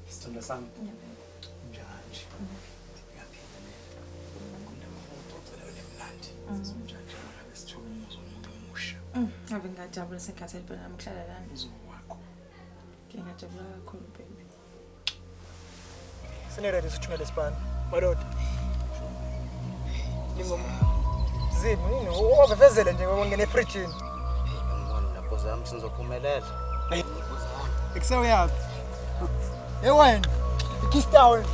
Sithandwa sami. Njani? Ngiyaphila mina. Kundaba uxoxela wena mnandi. Sizomjanja ngabe sithola umuzi omuntu omusha. Ave ngajabula sengathi phela nami ngihlala lana. Uzowakho. Ngiyajabula kakhulu baby. Sineready sithumele isipani. Madoda. Ningoma. Zimi yini ovevezele nje ngene efrijini. Ngibona lapho zami sizophumelela. Ekusewuyaphi? Hey wena, ikista wena.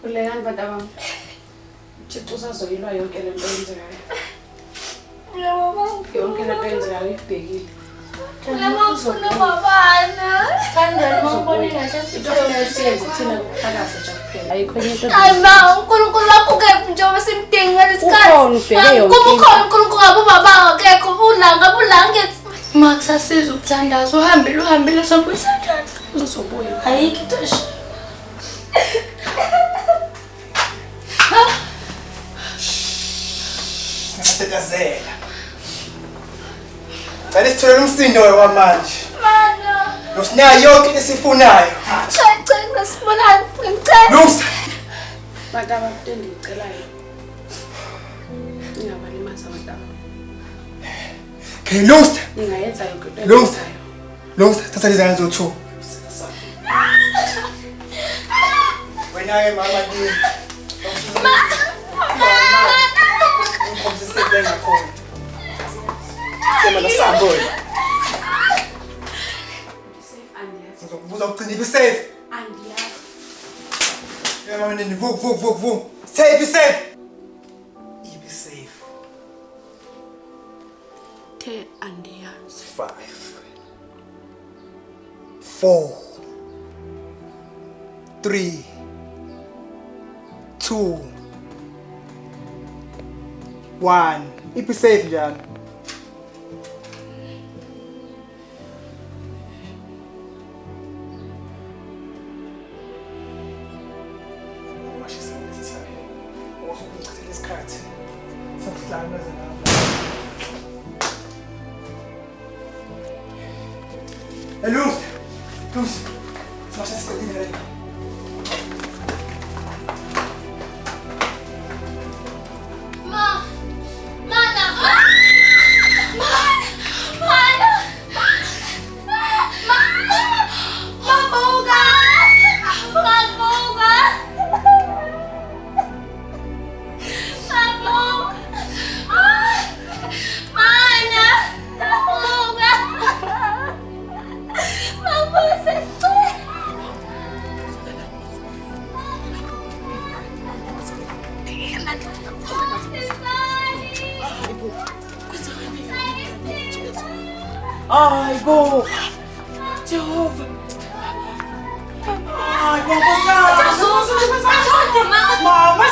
Khulekani bantu bami. Uthixo usazoyilwa yonke le nto eyenzekayo. Yonke le nto eyenzekayo ibhekile. Hayi ma, uNkulunkulu wakho ukephi njengoba simdinga ngalesikhathi? Kuba ukhona uNkulunkulu ngabe ubaba akekho, ulanga bulangethi. Ma kusasiza ukuthandaza, uhambile uhambile sobuyisa njani? Uzobuya. Ayikho into esho. Uyatatazela. Cela sitholele umsindo wamanje. Mana. Losinayo yonke into esifunayo. Cha cha ngasibonani ngicela. Lungsta. Bantu into endiyicelayo. Ingabalimazi abantu. Okay, Lungsta. Ningayenza yonke into. Lungsta. Lungsta, thatha lezi ngane zo2. Wena ke mama kimi. Ma. Ngikhombisa ngakhona. Sema sambo wena. Ngizokubuza ugcina ibe safe. Andiyazi. Yeah, mama nini vuk vuk vuk vuk. Safe safe. Ibe safe. The andiyazi. 5 4 3 2 1. Ibe safe njalo. Ma. Mana. Mana. Mana. Ma. Mabuka. Mabuka. Mabuka. Mana. Mabuka. Mabuka. Ay bo! Jehova! Ay bo, Mama,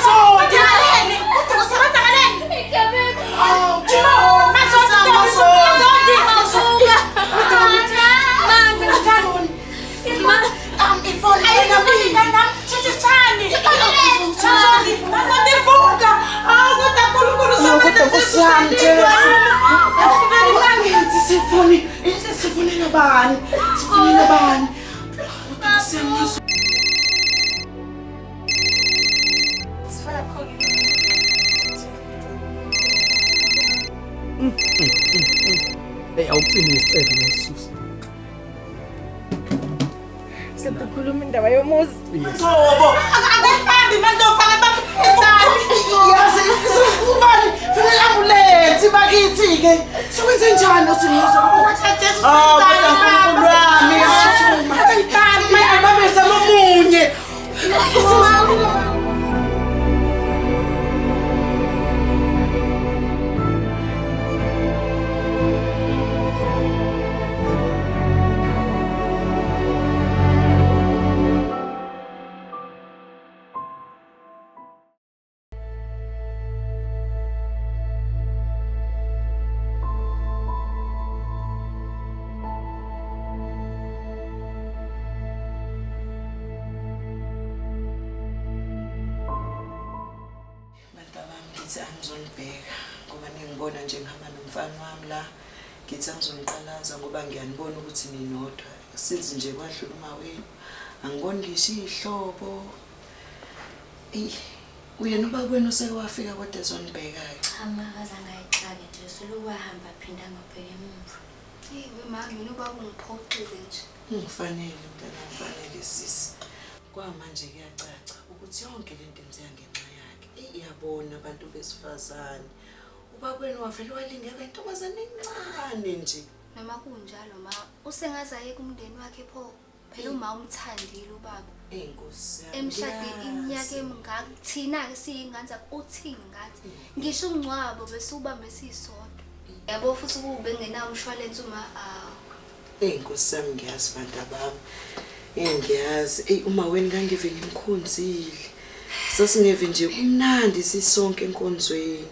Hey, awucime isicefe lesisusa. Sekukhuluma indaba yomuzi. Qobo. Angibambi manje ufake bami esani. Yazi ubani funa ambulensi bakithi ke. Sikwenze njani usimuzo? Ah, kodwa uNkulunkulu wami yasithuma. Angibambi ababesa nomunye. Angizonibheka ngoba ningibona nje ngihamba nomfana wami la ngithi angizoniqalaza ngoba ngiyanibona ukuthi ninodwa since nje kwadlula umawenu angiboni ngisho ihlobo. Eyi uyena ubaba wenu useke wafika kodwa ezonibheka-ke. Cha makaze angayixaki nje suluku wahamba aphinda angabheka emuva. Eyi we ma mina ubaba ungiphoxile nje. Ngifanele mntana, ngifanele sisi. Kwamanje kuyacaca ukuthi yonke lento yenzeka ngenxa yakhe. Iyabona abantu besifazane. Ubaba wenu wavele walingeka intombazane encane nje. Noma kunjalo ma usengaze ayeke umndeni wakhe pho. Phela uma umthandile ubaba. Inkosi yami. Emshade iminyaka emingaka thina ke siyingane zakhe uthini ngathi. Ngisho umncwabo bese ubambe sisodwa. Yabo futhi kube ngenawo umshwalense uma Inkosi yami ngiyazi bantu abami. Ngiyazi ey uma wenu ngangive ngimkhonzile. Sasingeve nje kumnandi sisonke enkonzweni.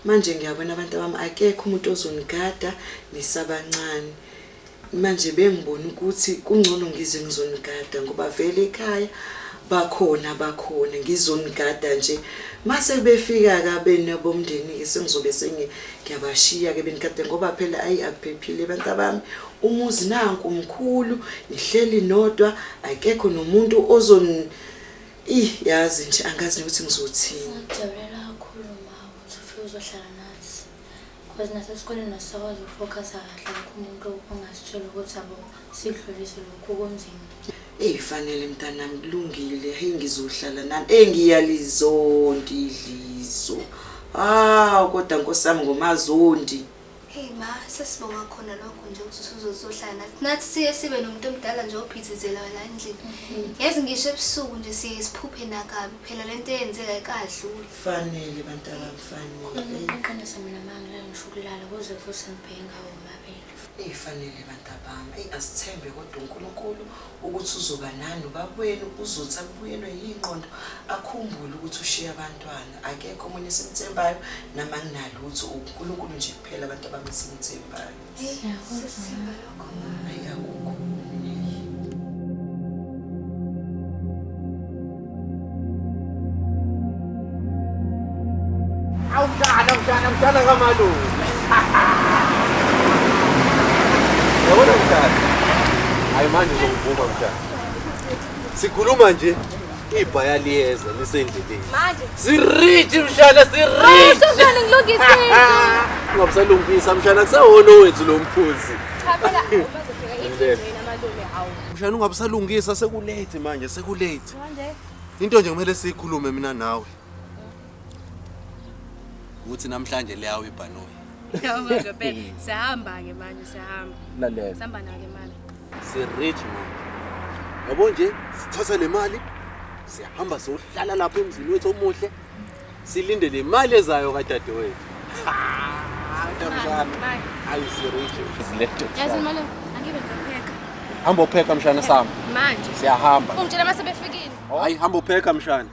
Manje ngiyabona abantu abami akekho umuntu ozonigada nisabancane. Manje bengibona ukuthi kungcono ngize ngizonigada ngoba vele ekhaya Bakhona bakhona ngizonigada nje. Mase befika ka benabomndeni ke sengizobe sengiyabashiya ke benikade ngoba phela ayi akuphephile abantu abami. Umuzi nanku umkhulu nihleli nodwa akekho nomuntu ozon yazi nje angazi ukuthi ngizothini. Ngijabulela kakhulu ma ukuthi ufike uzohlala nathi. Because nasesikoleni asisakwazi ukufocusa kahle akho umuntu ongasitshela ukuthi abo sidlulise lokhu kunzima. Fanele mntanami kulungile, hey ngizohlala nani. Ngiyalizonda idliso. Ah kodwa Nkosi yami ngomazondi. Hey ma, sesibonga khona lokho nje ukuthi uzozohlala nathi. Nathi siye sibe nomuntu omdala nje ophithizela la endlini. Yazi ngisho ebusuku nje siye siphuphe nakabi phela lento eyenzeka ikadluli. Fanele bantabami fanele. Ngiqinisa mina mangilala ngisho ukulala kuze kuse ngibheke ngawo mabili. Fanele bantabami. Asithembe kodwa uNkulunkulu ukuthi uzoba nani ubabwenu uzothi akubuyelwe yingqondo akhumbule ukuthi ushiya abantwana. Akekho omunye esimthembayo nama nginalutho uNkulunkulu nje kuphela abantu abasimthembayo. Sisithemba lokho ma. Hayi akukho. Awumntana mntana kamalume. Yabona mntana. Hayi manje uzongivuma mntana. Sikhuluma nje ibhaya liyeza lisendleleni. Manje si-rich mshana si-rich. Mshana ngilungisile. Ungabusalungisa mshana kusawona wethu lo mphuzi. Cha phela ubazofika endlini amalume hawu. Mshana ungabusalungisa sekulate manje sekulate. Manje into nje kumele siyikhulume mina nawe. Ukuthi namhlanje leyawo ibhanoyi. Yabo phela sihamba ke manje sihamba. Lalela. Sihamba nayo le mali. Si-rich manje. Yabo nje sithatha le mali siyahamba siyohlala lapha emzini wethu omuhle silinde le mali ezayo kadadewethu. Mshana. Hayi si-rich. Yazi malume angibe ngapheka. Hamba upheka mshana sami. Manje. Siyahamba. Ungitshela mase befikile. Hayi hamba upheka mshana.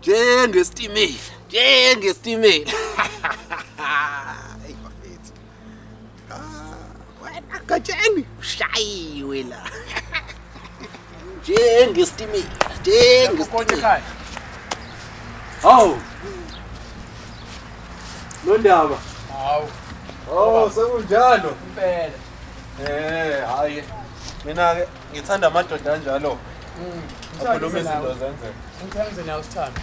Njengesitimela, njengesitimela. Hayi bafethu. Wena gatsheni ushayiwe la. Njengesitimela, njengesitimela. Hawu. Nondaba. Hawu. Oh, sekunjalo. Impela. Hayi. Mina ke ngithanda amadoda anjalo. Akhuluma izinto zenzeka. Ngithanda nawe sithando.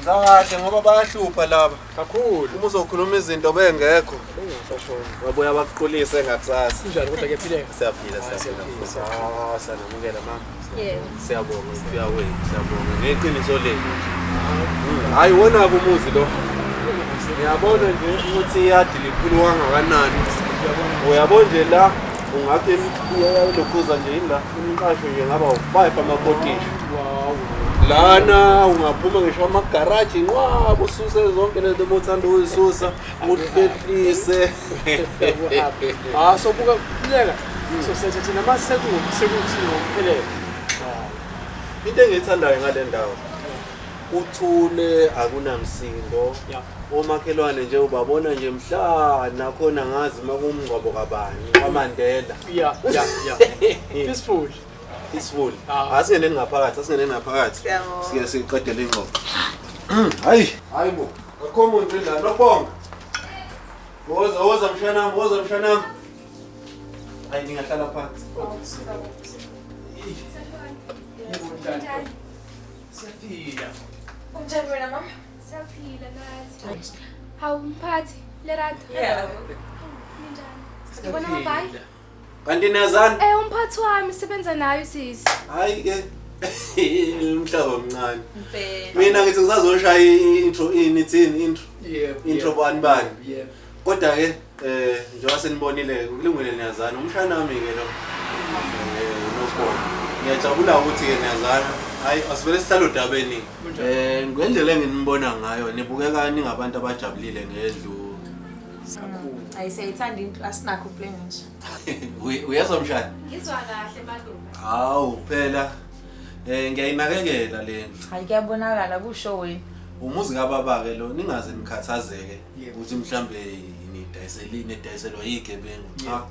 Ngakahle ngoba bayahlupha laba. Kakhulu. Uma uzokhuluma izinto bengekho. Babuya bakuqulise ngakusasa. Kunjani kodwa kuyaphileka? Siyaphila siyaphila. Ah, sanamukela mama. Yebo. Siyabonga ukufika kwenu, siyabonga. Ngeqiniso lenu. Hayi wona umuzi lo. Ngiyabona nje ukuthi iyadi likhulu kangakanani. Uyabona nje la ungakhe lokhuza nje yini la umqasho nje ngaba u5 amakotishi. Wow. Lana ungaphuma ngisho amagaraji nqwaba ususe zonke lento othanda ukuzisusa uhlehlise. Ah so buka kuleka. So sethe thina mase sekuthi ngokuphelele. Into engiyithandayo ngale ndawo uthule akunamsindo. Omakhelwane nje ubabona nje mhla nakhona ngazi makumngcwabo kabani kwaMandela. Yeah. Peaceful. Peaceful. Asingeneni ngaphakathi, asingeneni ngaphakathi. Siye siqedele ingxoxo. Hayi, hayi bo. Akho muntu la nobonga. Woza woza mshanami, woza mshanami. Hayi ningahlala phansi. Siyaphila. Unjani wena mama? Siyaphila nathi. Hawu mphathi, Lerato. Yeah. Ninjani? Ngibona mabayi. Kanti niyazana? Umphathi wami sebenza nayo sisi. Hayi ke. Umhlaba omncane. Impela. Mina ngithi ngisazoshaya intro inithini intro. Yebo. Intro bani bani. Yebo. Kodwa ke njengoba senibonile kulungile niyazana. Umshana wami ke lo. Nokho. Ngiyajabula ukuthi ke niyazana. Hayi asivele sihlale odabeni. Ngendlela enginibona ngayo nibukeka ningabantu abajabulile ngendlu. Kakhulu. Hayi siyayithanda into asinakho plan nje. Uyezwa mshana? Ngizwa kahle malume. Hawu phela ngiyayinakekela le ndlu. Hayi kuyabonakala kusho wena. Umuzi kababa ke lo ningaze nikhathazeke ukuthi mhlambe nidayiselini edayiselwa yigebengu. Cha,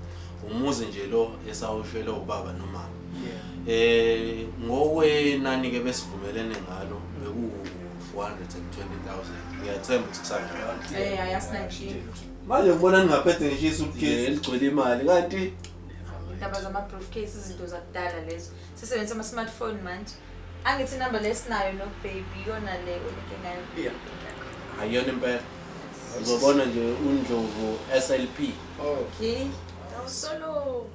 umuzi nje lo esawushela ubaba nomama. Ngokwenani ke besivumelene ngalo beku 420,000. Ngiyathemba ukuthi kusanjalo. Asinankinga. Manje ngibona ningaphethe ngisho isuitcase eligcwele imali kanti Indaba zama-briefcase izinto zakudala lezo. Sisebenzisa ama-smartphone manje. Angithi inamba lesinayo no baby iyona le onike ngayo. Yeah. Ayiyona impela. Uzobona nje uNdlovu SLP. Okay. Awusolo.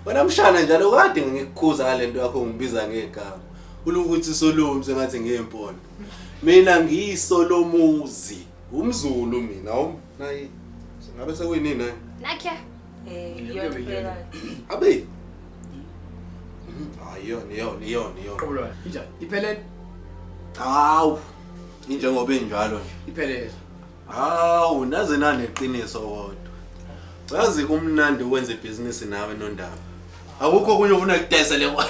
Wena mshana njalo kade ngikukhuza ngalento yakho ngibiza ngegama. Ulukuthi Solomzi engathi ngiyimpondo. Mina ngiyisolomuzi. Umzulu mina awu nayi. Ngabe sekuyinini nayi? Nakhe. Iyona impela. Abe. Hayi iyona iyona iyona iyona. Qobulwa. Injani? Iphelele? Hawu. Injengoba injalo nje. Iphelele. Hawu naze naneqiniso kodwa. Uyazi kumnandi ukwenza ibhizinisi nawe nondaba. Akukho okunye ofuna kudesele kwa.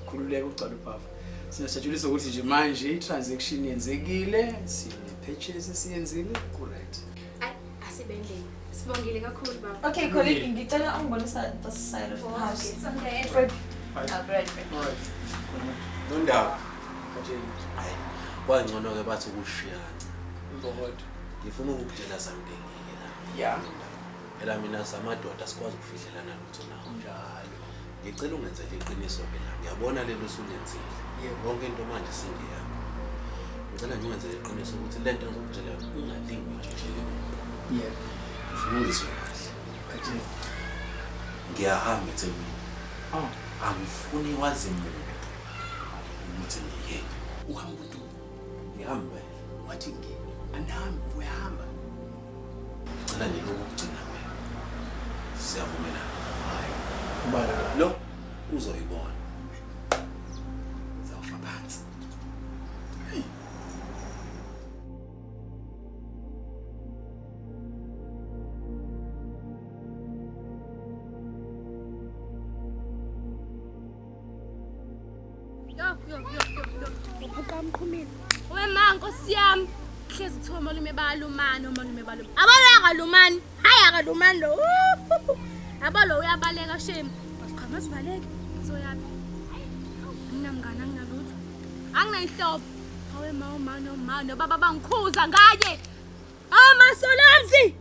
Khululeka ugcwala ubhavu. Sinasajulisa ukuthi nje manje i-transaction yenzekile, sine-purchase esiyenzile, correct. Ayi asibendleni. Sibongile kakhulu baba. Okay, colleague, ngicela ungibonisa the side of the house. Okay. Right. Right. Alright. Nondaba. Hayi, kwangcono ke bathi ukushiyana. Imbokodo. Ngifuna ukukutshela something ke la. Yeah. Phela mina samadoda sikwazi ukufihlelana lutho nawo. Njalo. Ngicela ungenzele iqiniso ke la. Ngiyabona lelo usulenzile. Yonke into manje singeyakho. Ngicela nje ungenzele iqiniso ukuthi lento engizokutshela yona ungalingi uyitshele umuntu. Yebo. Ngifuna ungizwe kahle. Ngiyahamba eThekwini. Angifuni wazi muntu ukuthi ngiyephi. Uhamba udu. Ngihambe. Wathi ngi andihambi uyahamba. Ngicela nje lokhu kugcina wena. Siyavumelana. Hayi. Ubala lo uzoyibona. Zawufa phansi. Yo yo yo yo. Uphuqa umqhumile. We ma nkosi yami. Hlezi kuthiwa malume bayalumana omalume balumana. Abalo akalumani. Hayi akalumani lo. Abalo uyabaleka shame. Cha masibaleke. Soyapi. Anginamngane anginalutho. Anginayihlobo. Hawe ma uma no ma no baba bangikhuza ngaye. Amasolamzi.